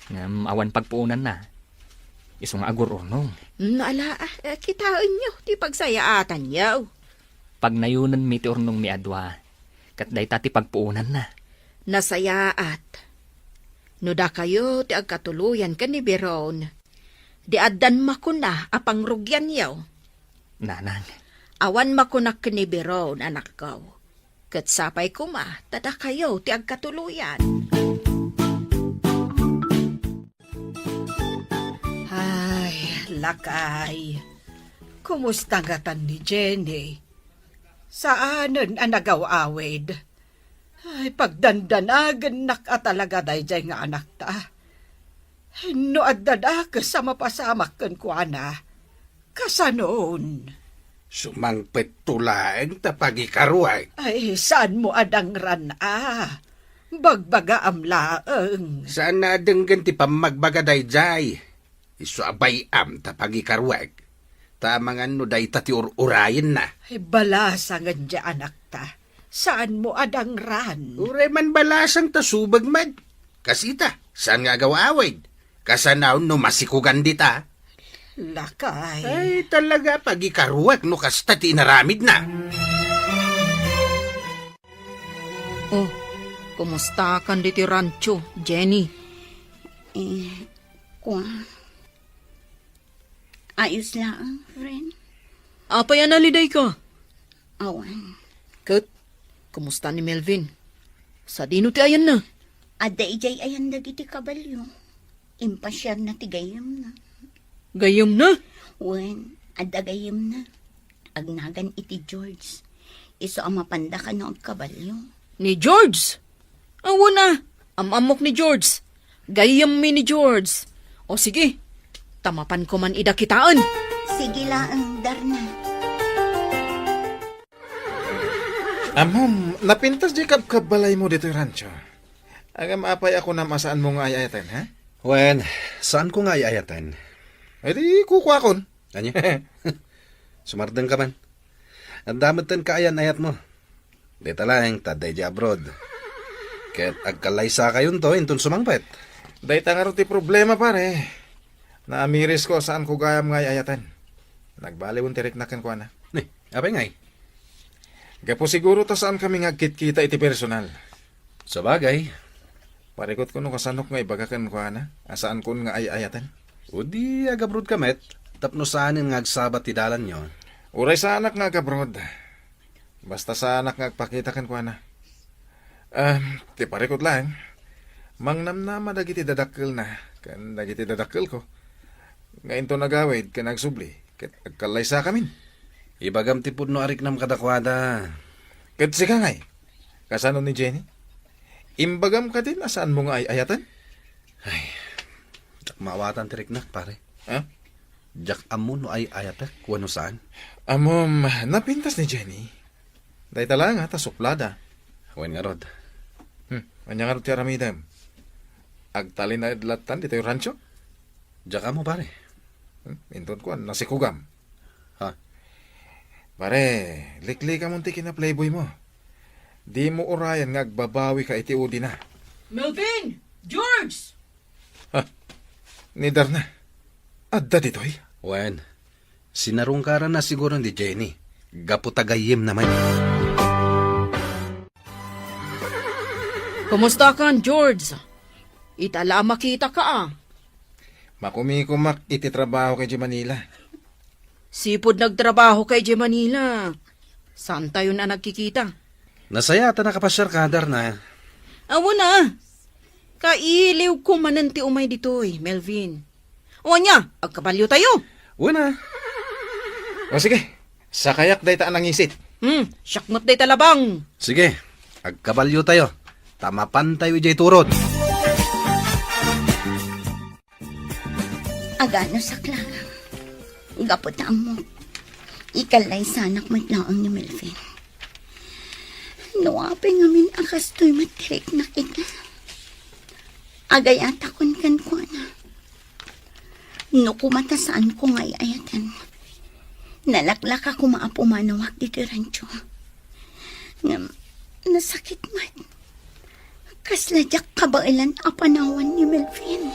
Ngem awan pagpuonanna. Isu nga agur-urnong. Mm, ala, eh, kitaenyo ti pagsayaatanyo. Pagnayonenmi ti urnongmi a dua, ket dayta ti pagpuonanna. Nasayaat. No dakayo ti agkatuloyan ken ni Biron, di addan makuna a pangrugianyo. Nanang. Awan makunak ken ni Biron, anakko. Ket sapay koma ta dakayo ti agkatuloyan. Ay, Lakay, kumusta ngatan ni Jenny? Saanen a nagaw-awid? Ay, pagdandanagennak a talaga daydiay nga anakta. No adda dakes a mapasamak kenkuana, kasanon? Sumangpetto laeng ta pagikaruek. Ay, saanmo a dangran a? Bagbagaam laeng. Saan a denggen ti pammagbaga daydiay? Isu a bay-am ta pagikaruek. Ta amangan no dayta ti ur-urayenna. Ay, balasangen diay anakta. Saanmo a dangran? Uray man balasang ta subeg met. Kasita, saan nga agaw-awid? Kasanaon no masikugan dita? Lakay. Ay, talaga, pagikaruek no kasta ti inaramidna. Oh, kumusta kan ditoy rancho, Jenny? Eh, kua, ayos laeng, friend. Apay a nalidayka? Awan. Ket, kumusta ni Melvin? Sadino ti ayanna? Adda idiay ayan dagiti kabalio. Impasiarna ti gayyemna. Gayyemna? Wen, adda gayyemna. Agnagan iti George. Isu a mapanda kano agkabalio. Ni George? Awan a, am-ammok ni George. Gayyemmi ni George. O sige, ta mapanko man ida kitaen. Sige laeng, Darna. Ammom, napintas diay kabkabbalaymo ditoy rancho. Ngem apay a kunam a saanmo nga ay-ayaten, ha? Wen, saanko nga ay-ayaten. Ay di, kukuakon. Ania? Sumardengka man. Adda metten kaayan-ayatmo. Dayta laeng ta adda idiay abroad. Ket agkallaysakayonto inton sumangpet. Dayta ngarud ti problema, pare. Naamirisko a saanko gayam nga ay-ayaten. Nagbaliwen ti riknak kenkuana. Ni, apay ngay? Gapu siguro ta saankami nga agkitkita iti personal. Sabagay. Parikutko no kasanok nga ibaga kenkuana a saankon nga ay-ayaten. O di agabrodka met, tapno saanen nga agsabat ti dalanyo. Uray saanak nga agabroad. Basta saanak nga agpakita kenkuana. Ah, ti parikut laeng, mangnamnama dagiti dadakkelna ken dagiti dadakkelko nga inton agawid ken agsubli ket agkallaysakamin. Ibagam ti pudno a riknam kadakuada. Ket sika ngay, kasano ni Jenny? Imbagam kadin a saanmo nga ay-ayaten? Ay, diak maawatan ti riknak, pare. Ha? Diak ammo no ay-ayatek wenno saan. Ammom, napintas ni Jenny. Dayta laeng a ta suplada. Wen ngarud. Hmm, ania ngarud ti aramidem? Agtalinaed lattan ditoy rancho? Diak ammo, pare. Hmm, inton kuan, nasikugam. Ha? Pare, liklikamon ti kina-playboymo. Dimo urayan nga agbabawika iti udina. Melvin! George! Ha? Ni Darna? Adda ditoy? Wen, sinarungkaranna siguro ni Jenny. Gapu ta gayyemna met. Kumusta kan, George? Ita la a makitaka, a. Makumikumak iti trabaho kay Manila. Sipud nagtrabaho kay Manila. Saantayon a nagkikita? Nasayaat a nakapasiarka, Darna. Awan a. Kailiwko manen ti umay ditoy, Melvin. O ania, agkabaliotayo? Wen a. O sige, sakayak dayta a nangisit. Hmm, siak met dayta labang. Sige, agkabaliotayo. Ta mapantayo idiay turod. Agano saklang. Gapu ta ammok, ikallaysanak met laeng ni Melvin. No apay ngamin a kastoy met ti riknak ita, agayatakon kenkuana. No koma ta saanko nga ay-ayaten, nalaklaka koma a pumanawak ditoy rancho. Ngem, nasakit met. Kasla diak kabaelan a panawan ni Melvin.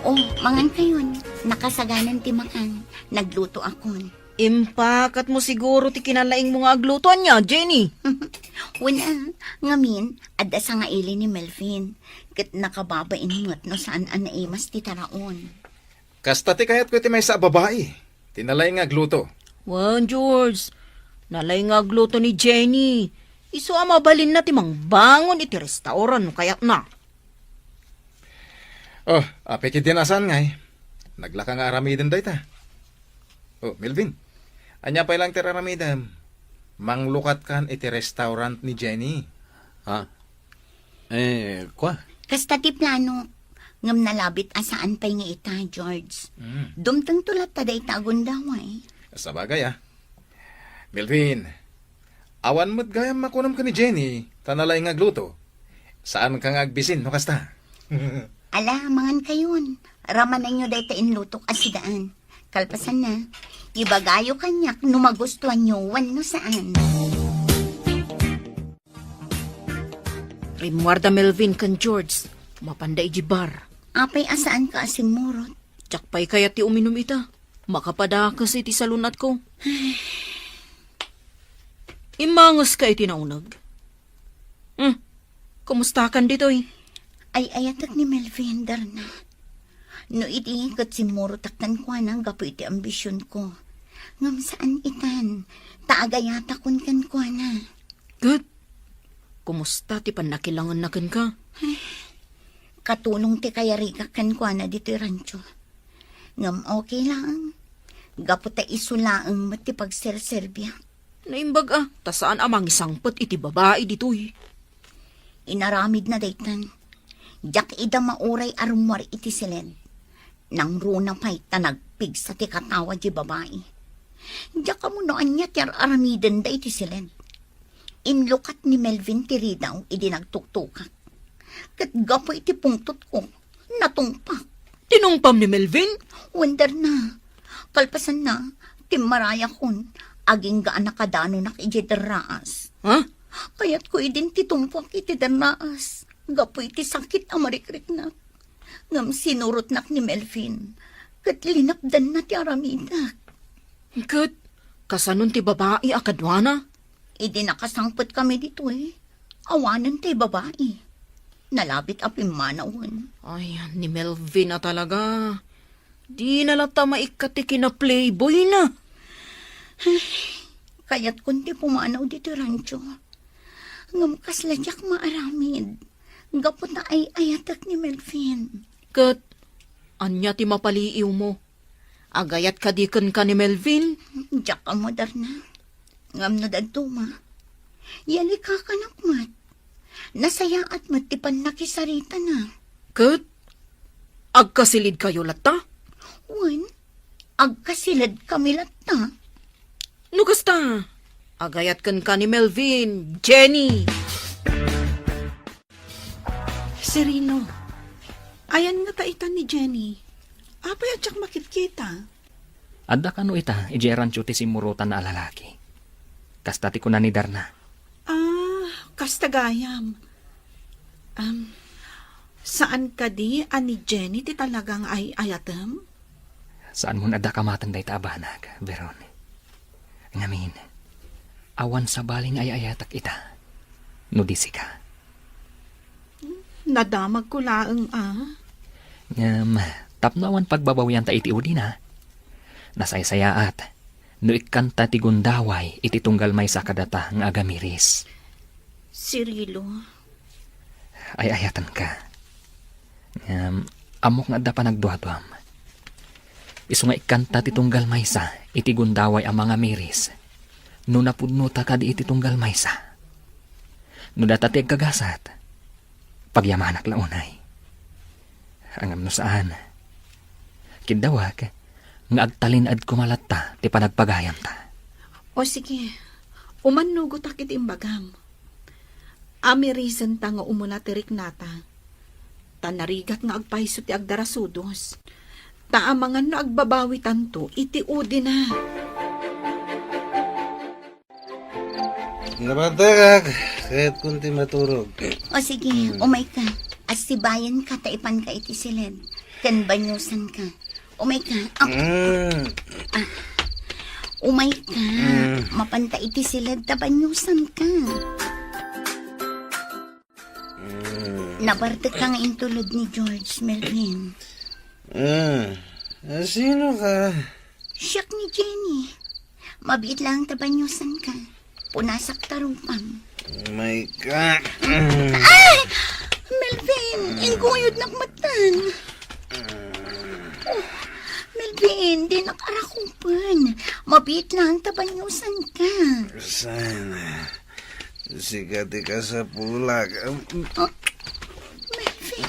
Oh, mangankayon. Nakasaganan ti makan. Naglutoakon. Impakatmo siguro ti kinalaingmo nga agluto, ania, Jenny? Wen a, ngamin, adda sangaili ni Melvin. Ket nakababain met no saan a naimas ti taraon. Kasta ti kayatko iti maysa a babai, ti nalaing nga agluto. Wen, George, nalaing nga agluto ni Jenny. Isu a mabalinna ti mangbangon iti restaurant no kayatna. Oh, apay ketdin a saan ngay? Naglaka nga aramiden dayta. Oh, Melvin, ania pay laeng ti aramidem? Manglukatkan iti restaurant ni Jenny. Ha? Eh, kua? Kasta ti plano. Ngem nalabit a saan pay nga ita, George. Mm. Dumtengto latta dayta a gundaway. Sabagay, ah. Melvin, awan met gayam makunam ken ni Jenny, ta nalaing nga agluto. Saanka nga agbisin no kasta? Ala, mangankayon. Ramanenyo dayta inlutok a sidaan. Kalpasanna, ibagayo kaniak no magustuanyo wenno saan. Rimmuarda Melvin ken George, mapanda idiay bar. Apay a saanka a simmurot? Diak pay kayat ti uminum ita. Makapadakes iti salun-atko. Immangeska iti nauneg. Hmm, kumustakan ditoy? Ay-ayatek ni Melvin, Darna. No idi ket simmurotak kenkuana gapu iti ambisionko. Ngem saan itan, ta agayatakon kenkuana. Ket, kumusta ti pannakilangenna kenka? Katulong ti kayarigak kenkuana ditoy rancho. Ngem okay laeng. Gapu ta isu laeng met ti pagserserbiak. Naimbag a, ta saan a mangisangpet iti babai ditoy. Inaramidna daytan. Diak ida mauray a rummuar iti siled. Nangruna pay ta nagpigsa ti katawa di babai. Diak ammo no ania ti ar-aramidenda iti siled. Inlukat ni Melvin ti ridaw idi nagtuktukak. Ket gapu iti pungtotko, natungpak. Tinungpam ni Melvin? Wen, Darna. Kalpasanna, timmarayakon, agingga a nakadanonak idiay derraas. Ha? Kayatko idin ti tungpak iti derraas, gapu iti sakit a marikriknak. Ngem sinurotnak ni Melvin, ket linapdanna ti aramidak. Ket, kasanon ti babai a kaduana? Idi nakasangpetkami ditoy, awanen tay babai. Nalabit a pimmanawen. Ay, ni Melvin a talaga. Dina latta maikkat ti kinaplayboyna. Ay, kayatkon ti pumanaw ditoy rancho. Ngem kasla diak maaramid. Gapu ta ay-ayatek ni Melvin. Ket, ania ti mapaliiwmo? Agayat kadi kenka ni Melvin? Diak ammo, Darna. Ngem no dadduma, yalikakanak met. Nasayaat met ti pannakisaritana. Ket agkasilidkayo latta? Wen, agkasiledkami latta. No kasta, agayat kenka ni Melvin, Jenny. Cirilo, ayan ngata ita ni Jenny? Apay a diak makitkita? Adda kano ita idiay rancho ti simmurotanna a lalaki. Kasta ti kuna ni Darna. Ah, kasta gayam. Am, saan kadi a ni Jenny ti talaga nga ay-ayatem? Saanmon adda kamaten dayta a banag, Veron. Ngamin, awan sabali nga ay-ayatek ita, no di sika. Nadamagko laeng a. Ngem, tapno awan pagbabawianta iti udina, nasaysayaat no ikkanta ti gundaway iti tunggal maysa kadata nga agamiris. Cirilo. Ay-ayatenka. Ngem, ammok nga adda panagduaduam. Isu nga ikkanta ti tunggal maysa iti gundaway a mangamiris no napudnota kadi iti tunggal maysa. No data ti agkagasat, pagyamanak la unay. Ngem no saan, kiddawak nga agtalinaed koma latta ti panagpagayamta. O sige, umannugotak iti imbagam. Amirisenta nga umuna ti riknata. Ta narigat nga agpayso ti agdarasudos. Ta amangan no agbabawitanto iti udina. Nabantayak, kayatkon ti maturog. O sige, Hmm. umayka. Assibayanka ta ipanka iti siled. Ken banyosanka. Umayka. Ah, Hmm. ah. Umayka. Hmm. Mapanta iti siled ta banyosanka. Hmm. Nabartek ka nga intulod ni George, Melvin. Ah, ah, sino ka? Siak ni Jenny. Mabiit lang ta banyosan ka. Punasak ta rupam. Oh my God. Ay! Melvin, inggoyodnak metten. Oh, Melvin, dinak arakupen. Mabiit laeng ta baniosanka. Saan? Sika ti kasapulak. Um, Oh, Melvin.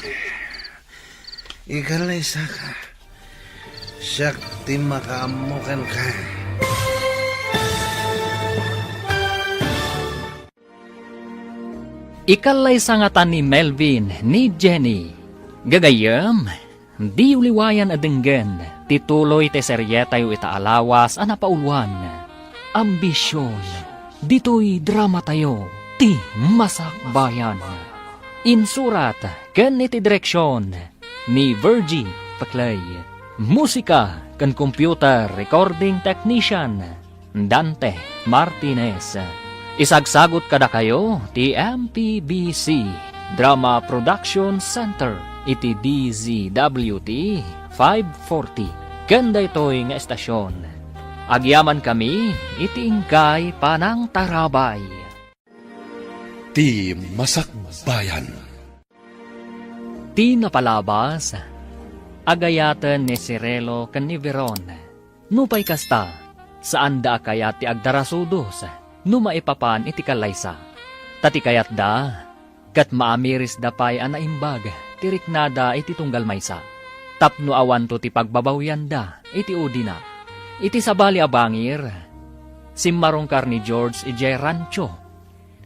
Ikalaysaka. Siak ti makaammo kenka. Ikallaysa ngata ni Melvin ni Jenny. Gagayyem, diyo liwayan a denggen ti tuloy ti serietayo ita a lawas a napauluan, Ambision. Ditoy dramatayo, ti Masakbayan. Insurat ken iti direksion ni Virgie Paclay. Musika ken computer recording technician, Dante Martinez. Isagsagut kadakayo ti M P B C Drama Production Center iti D Z W T five forty ken daytoy nga estasion. Agyamankami iti inkay panangtarabay. Ti Masakbayan. Ti napalabas, agayaten ni Cirilo ken ni Veron. Nupay kasta, saanda a kayat ti agdarasudos no maipapan iti kallaysa. Ta ti kayatda, ket maamirisda pay a naimbag ti riknada iti tunggal maysa, tapno awanto ti pagbabawianda iti udina. Iti sabali a bangir, simmarungkar ni George idiay rancho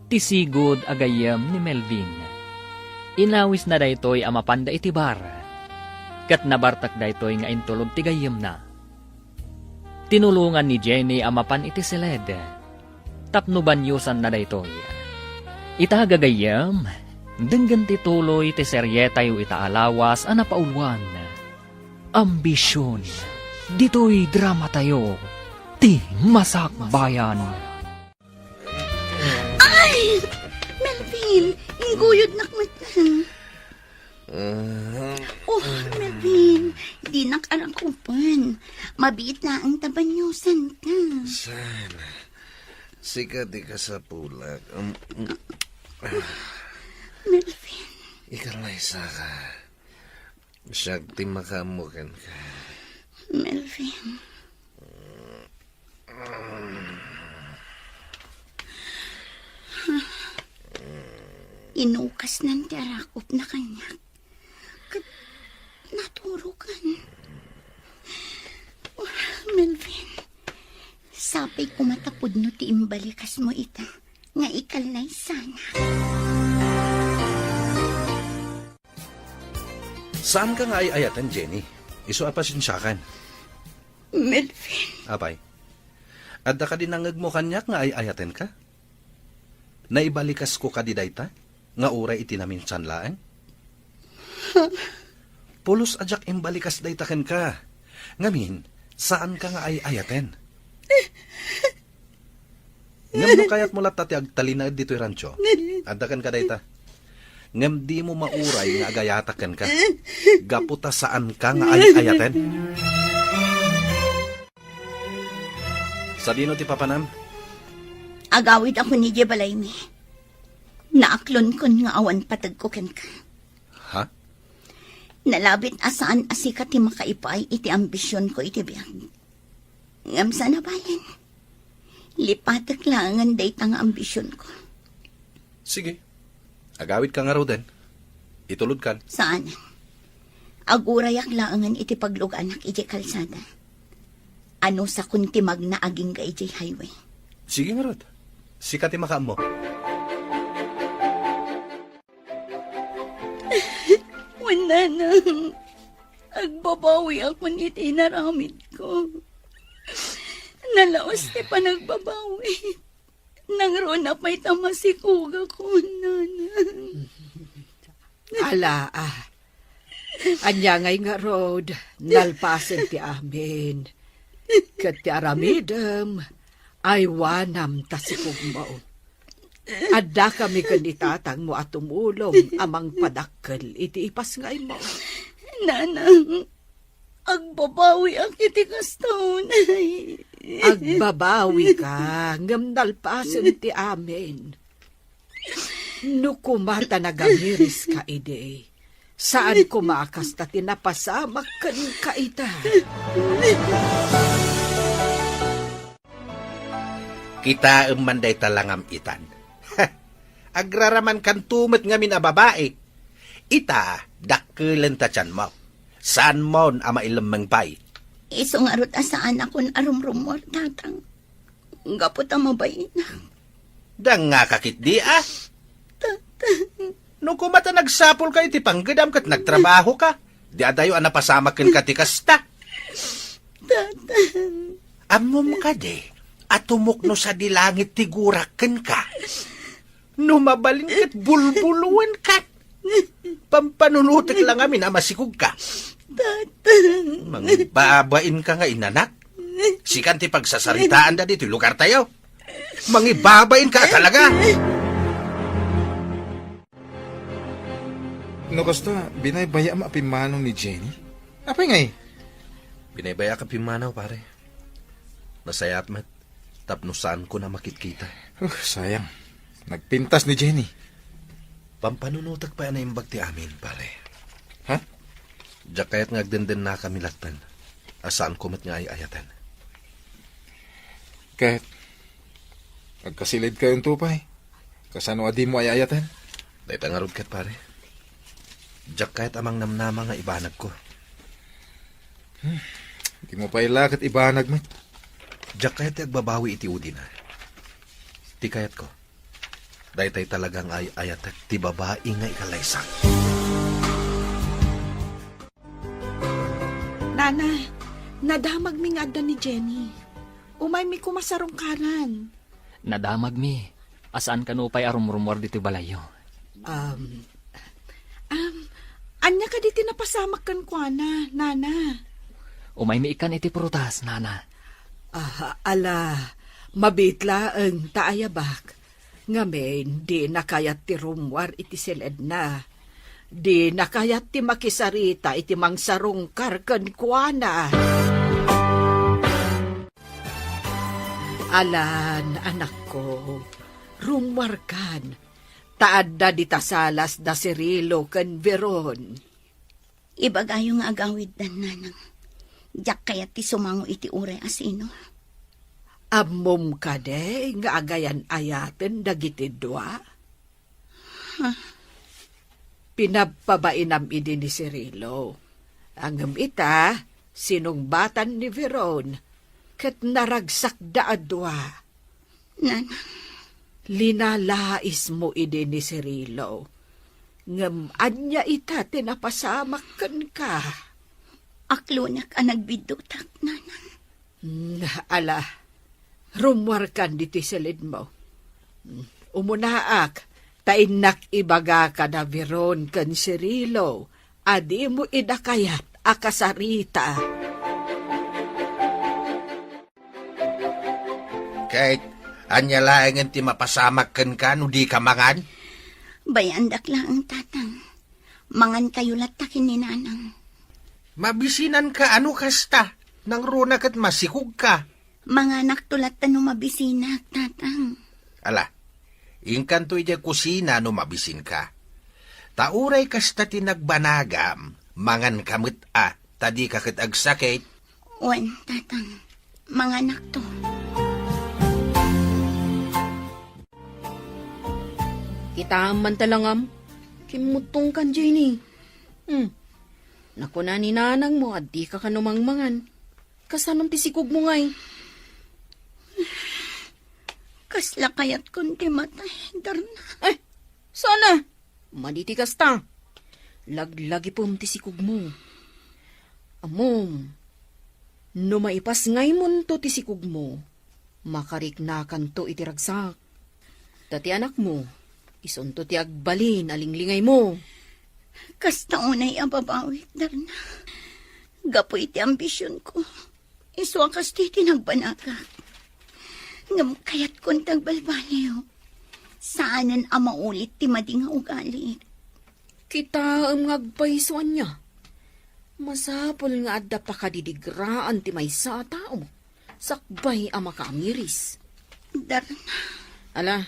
ti sigud a gayyem ni Melvin. Inawisna daytoy a mapanda iti bar, ket nabartek daytoy nga intulod ti gayyemna. Tinulongan ni Jenny a mapan iti siled tapno baniosanna daytoy. Ita gagayyem, denggen ti tuloy ti serietayo ita a lawas a napauluan, Ambision. Ditoy dramatayo, ti Masakbayan. Ay! Melvin, ingguyodnak met. Ah. Oh, Melvin, dinak arakupen. Mabiit laeng ta baniosanka. Saan? Sika ti kasapulak. Um, um. Melvin. Ikalaysaka. Siak ti makaammo kenka. Melvin. Inukasnan ti arakupna kaniak. Ket naturokan. Oh, Melvin, sapay koma ta pudno ti imbalikasmo ita nga ikallaysanak. Saanka nga ay-ayaten, Jenny. Isu a pasensiakan. Melvin. Apay, adda kadi nangngegmo kaniak nga ay-ayatenka? Naibalikas ko kadi dayta nga uray iti naminsan laeng? Pulos a diak imbalikas dayta kenka. Ngamin, saanka nga ay-ayaten. Ngem no kayatmo latta ti agtalinaed ditoy rancho, adda kenka dayta. Ngem dimo mauray nga agayatak kenka, gapu ta saanka nga ay-ayaten. Sadino ti papanam? Agawidakon idiay balaymi. Naaklonkon nga awan pategko kenka. Ha? Nalabit a saan a sika ti makaipaay iti ambisionko iti biag. Ngem saan a bain, lipatek laengen dayta nga ambisionko. Sige. Agawidka ngaruden. Itulodkan. Saan. Agurayak laengen iti pagluganak idiay kalsada. Anusakon ti magna agingga idiay highway. Sige ngarud. Sika ti makaammo. Wen, nanang, agbabawiakon iti inaramidko. Nalaus ti panagbabawi. Nangruna pay ta masikogakon, nanang. Ala, ah. Ania ngay ngarud, nalpasen ti amin. Ket ti aramidem, aywanam ta sikogmo. Addakami ken ni tatangmo a tumulong a mangpadakkel iti ipasngaymo. Nanang, agbabawiak iti kasta unay. Agbabawika, ngem nalpasen ti amin. No koma ta nagamiriska idi, Saan koma a kasta ti napasamak kenka ita. Kitaem man dayta langam itan. Agraramankanto met ngamin a babai. Ita, dakkelen ta tianmo. Saanmon a mailemmeng pay. Isu ngarud a saanakon a rumrummuar, Tatang. Gapu ta mabain. Dangngaka ketdi, a? Tatang. No koma ta nagsapulka iti panggedam ket nagtrabahoka, di adayo a napasamak kenka ti kasta. Tatang. Ammom kadi a tumukno sadi langit ti gurak kenka? No mabalin ket bulbuloenka. Pampanunotek la ngamin a masikogka. Tatang. Mangibabainka nga inanak. Sikan ti pagsasaritaanda ditoy lugartayo. Mangibabainka a talaga. No kasta, binaybaya-, a pimmanaw ni Jenny? Apay ngay? Binaybayaak a pimmanaw, pare. Nasayaat met tapno saanko a makitkita. Uh, sayang. Nagpintas ni Jenny. Pampanunotek pay a naimbag ti amin, pare. Ha? Diak kayat nga agdendennakami latten a saanko met nga ay-ayaten. Ket, agkasilidkayonto pay. Kasano a dimo ay-ayaten? Dayta ngarud ket, pare. Diak kayat a mangnamnama nga ibanagko. Hmm, dimo pay la ket ibanag met. Diak kayat ti agbabawi iti udina. Ti kayatko, daytay talaga nga ay-ayatek ti babai nga ikalaysak. Nana, nadamagmi nga adda ni Jenny. Umaymi koma sarungkaran. Nadamagmi. A saan kano pay a rumrummuar ditoy balayyo. Um, um, ania kadi ti napasamak kenkuana, Nana? Umaymi ikkan iti prutas, Nana. Ah, ala, mabiit laeng ta ayabak. Ngamin, dina kayat ti rummuar iti siledna. Dina kayat ti makisarita iti mangsarungkar kenkuana. Alan, anakko, rummuarkan, ta adda dita salas da Cirilo ken Veron. Ibagayo nga agawiddan, Nanang. Diak kayat ti sumango iti uray a sino. Ammom kadi nga agayan-ayaten dagiti dua? Ha? Pinabpabainam idi ni Cirilo. Ngem ita, sinungbatan ni Veron, ket naragsakda a dua. Nanang. Linalaismo idi ni Cirilo. Ngem ania ita ti napasamak kenka? Aklonek a nagbiddutak, Nanang. Mm, ala, rummuarkan ditoy silidmo. Mm, umunaak, ta innak ibaga kada Veron ken Cirilo a dimo ida kayat a kasarita. Ket, ania laengen ti mapasamak kenka no dika mangan? Bayaandak laeng, Tatang. Mangankayo latta ken ni Nanang. Mabisinanka a no kasta, nangruna ket masikogka. Manganakto latta no mabisinak, Tatang. Ala, inkanto idiay kusina no mabisinka. Ta uray kasta ti nagbanagam, manganka met a, ta dika ket agsakit. Wen, Tatang, manganakto. Kitaem man ta langam, kimmuttongkan, Jenny. Hmm. Nakuna ni nanangmo a dika kano mangmangan. Kasanon ti sikogmo ngay? Kasla kayatkon ti matay, Darna. Eh, sana! Madi ti kasta. Laglagipem ti sikogmo. Ammom, no maipasngaymonto ti sikogmo, makariknakanto iti ragsak. Ta ti anakmo, isunto ti agbalin a linglingaymo. Kasta unay a babawik, Darna. Gapu iti ambisionko, isu a kasta ti nagbanagak. Ngem kayatkon ti agbalbaliw. Saanen a maulit ti madi nga ugali. Kitaem nga agpayso ania. Masapul nga adda pakadidigraan ti maysa a tao sakbay a makaamiris. Darna. Ala,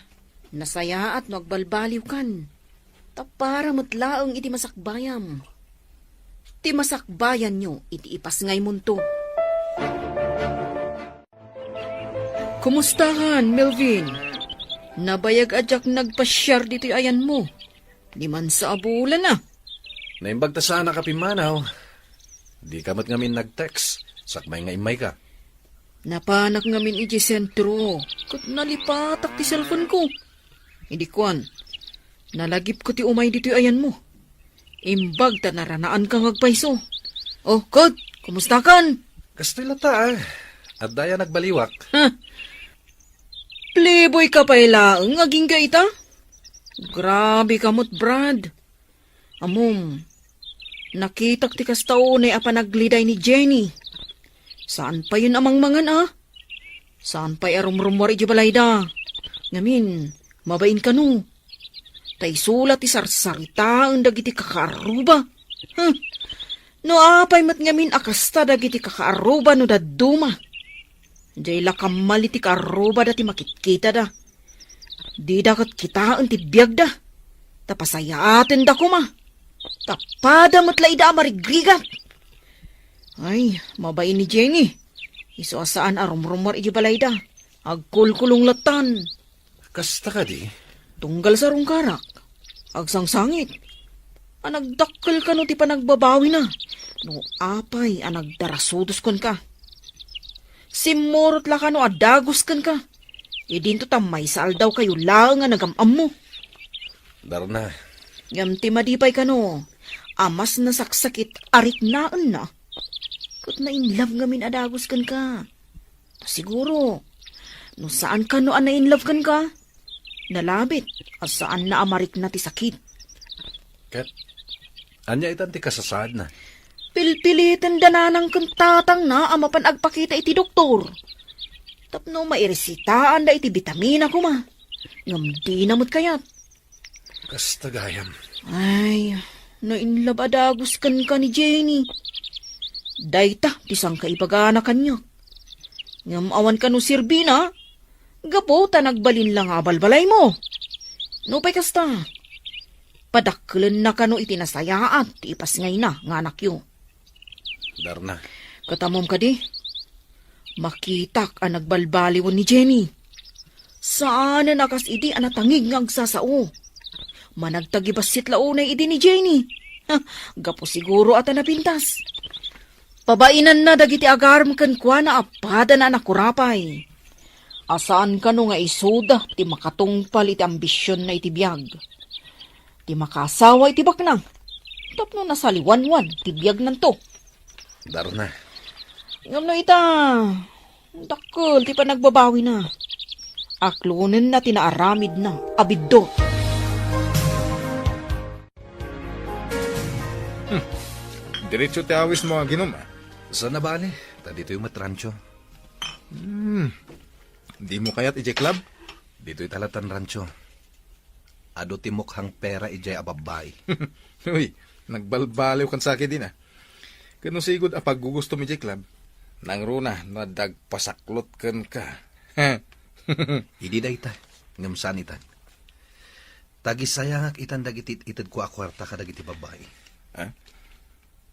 nasayaat no agbalbaliwkan. Ta para met laeng iti masakbayam. Ti masakbayanyo iti ipasngaymonto. Kumustakan, Melvin? Nabayag a diak nagpasiar ditoy ayanmo. Dimansa a bulan a. Naimbag ta saanak a pimmanaw. Dika met ngamin nag-text, sakbay nga immayka. Napanak ngamin idiay sentro, ket nalipatak ti cellphone-ko. Idi kuan, nalagipko ti umay ditoy ayanmo. Imbag ta naranaanka nga agpayso. O, Kot, kumustakan? Kastoy latta, a. Adda aya nagbaliwak. Ha? Playboy ka pay laeng agingga ita? Grabe ka met, Brad. Ammom, nakitak ti kasta unay a panagleday ni Jenny. Saan payen a mangmangan, a? Saan pay a rumrumuar idiay balayda? Ngamin, mabain kano? Ta isu la ti sarsaritaen dagiti kakaarruba. Huh! No apay met ngamin a kasta dagiti kakaarruba no dadduma. Diay la kammal iti kaarrubada ti makitkitada. Dida ket kitaen ti biagda. Ta pasayaatenda koma. Ta pada met la ida a marigrigat. Ay, mabain ni Jenny. Isu a saan a rumrumuar iti balayda. Agkulkulong lattan. Kasta kadi? Tunggal sarungkarak. Agsangsangit. A nagdakkel kano ti panagbabawina. No apay a nagdarasudos kenka. Simmurot la kano a dagus kenka. Idinto ta maysa aldaw kayo laeng a nagam-ammo. Darna. Ngem ti madi pay kano, a mas nasaksakit a riknaenna. Ket na-in love ngamin a dagus kenka. Ta siguro, no saan kano a na-in love kenka, nalabit a saanna a marikna ti sakit. Ket, ania itan ti kasasaadna? Pilpiliten da nanang ken tatangna a mapan agpakita iti doktor. Tapno mairesitaanda iti bitamina koma. Ngem dina met kayat. Kasta gayam. Ay, na-in love a dagus kenka ni Jenny. Dayta ti sangkaibagana kaniak. Ngem awan kano serbina, gapu ta nagbalin la nga abalbalaymo. Nupay kasta, padakkelenna kano iti nasayaat ti ipasngayna nga anakyo. Darna. Ket ammom kadi, makitak a nagbalbaliwen ni Jenny. Saanen a kas idi a natangig nga agsasao. Managtagibassit la unay idi ni Jenny. Ha, gapu siguro a ta napintas. Pabainanna dagiti agarem kenkuana a padana a nakurapay. A saan kano nga isuda ti makatungpal iti ambisionna iti biag. Ti makaasawa iti baknang. Tapno nasaliwanwan ti biagnanto. Darna. Ngem no ita, dakkel ti panagbabawina. Aklonenna ti naaramidna a biddut. Hmm. Diretso ti awismo, aginom, a? Saan a bale, ta ditoy met rancho. Hmm. Dimo kayat idiay club? Ditoy ta lattan rancho. Adu ti mukhang pera idiay a babbai. Uy, nagbalbaliw kan sakit din, a. Ket no sigud a paggugustom idiay club, nangruna no adda agpasaklot kenka. Idi dayta, ngem saan itan. Tagisayangak itan dagiti it-itedko a kuarta kadagiti babbai. Ha?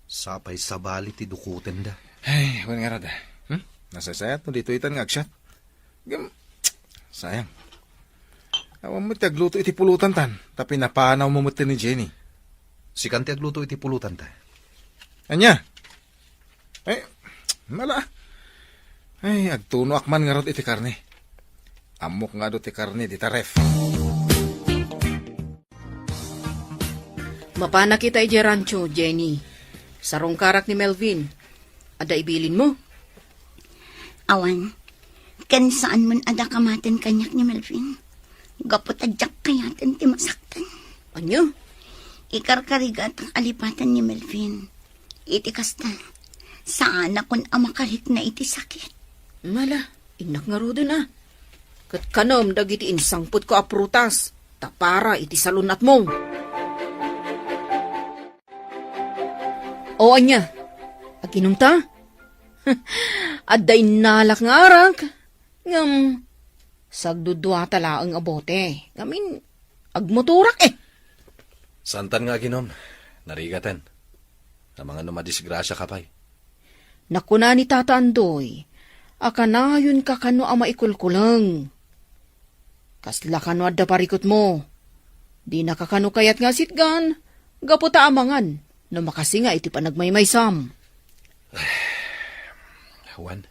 Sapay sabali ti dukotenda. Ay, wen ngarud, a. Hmm? Nasaysayat no ditoy itan nga agsiat. Ngem, sayang. Awan met ti agluto iti pulutan tan, ta pinapanawmo met ni Jenny. Sikan ti agluto iti pulutan ta. Ania? Ay, mala. Ay, agtunoak man ngarud iti karne. Ammok nga adu ti karne dita ref. Mapanak ita idiay rancho, Jenny. Sarungkarak ni Melvin. Adda ibilinmo? Awan. Ken saan man a dakamaten kaniak ni Melvin. Gapu ta diak kayaten ti masaktan. Ania? Ikarkarigatak a lipatan ni Melvin. Iti kasta, saanakon a makarikna iti sakit. Mala, innak ngaruden, a. Ket kanem dagiti insangpetko a prutas, ta para iti salun-atmo. O ania, aginom ta? Adda innalak nga arak, ngem sagduduata laeng a bote. Ngamin, agmotorak, e. Saantan nga aginom, narigaten. Amangan no madisgrasiaka pay. Nakuna ni Tata Andoy, a kanayonka kano a maikulkuleng. Kasla kano adda parikutmo. Dinaka kano kayat nga asitgan, gapu ta amangan no makasinga iti panagmaymaysam. Wen,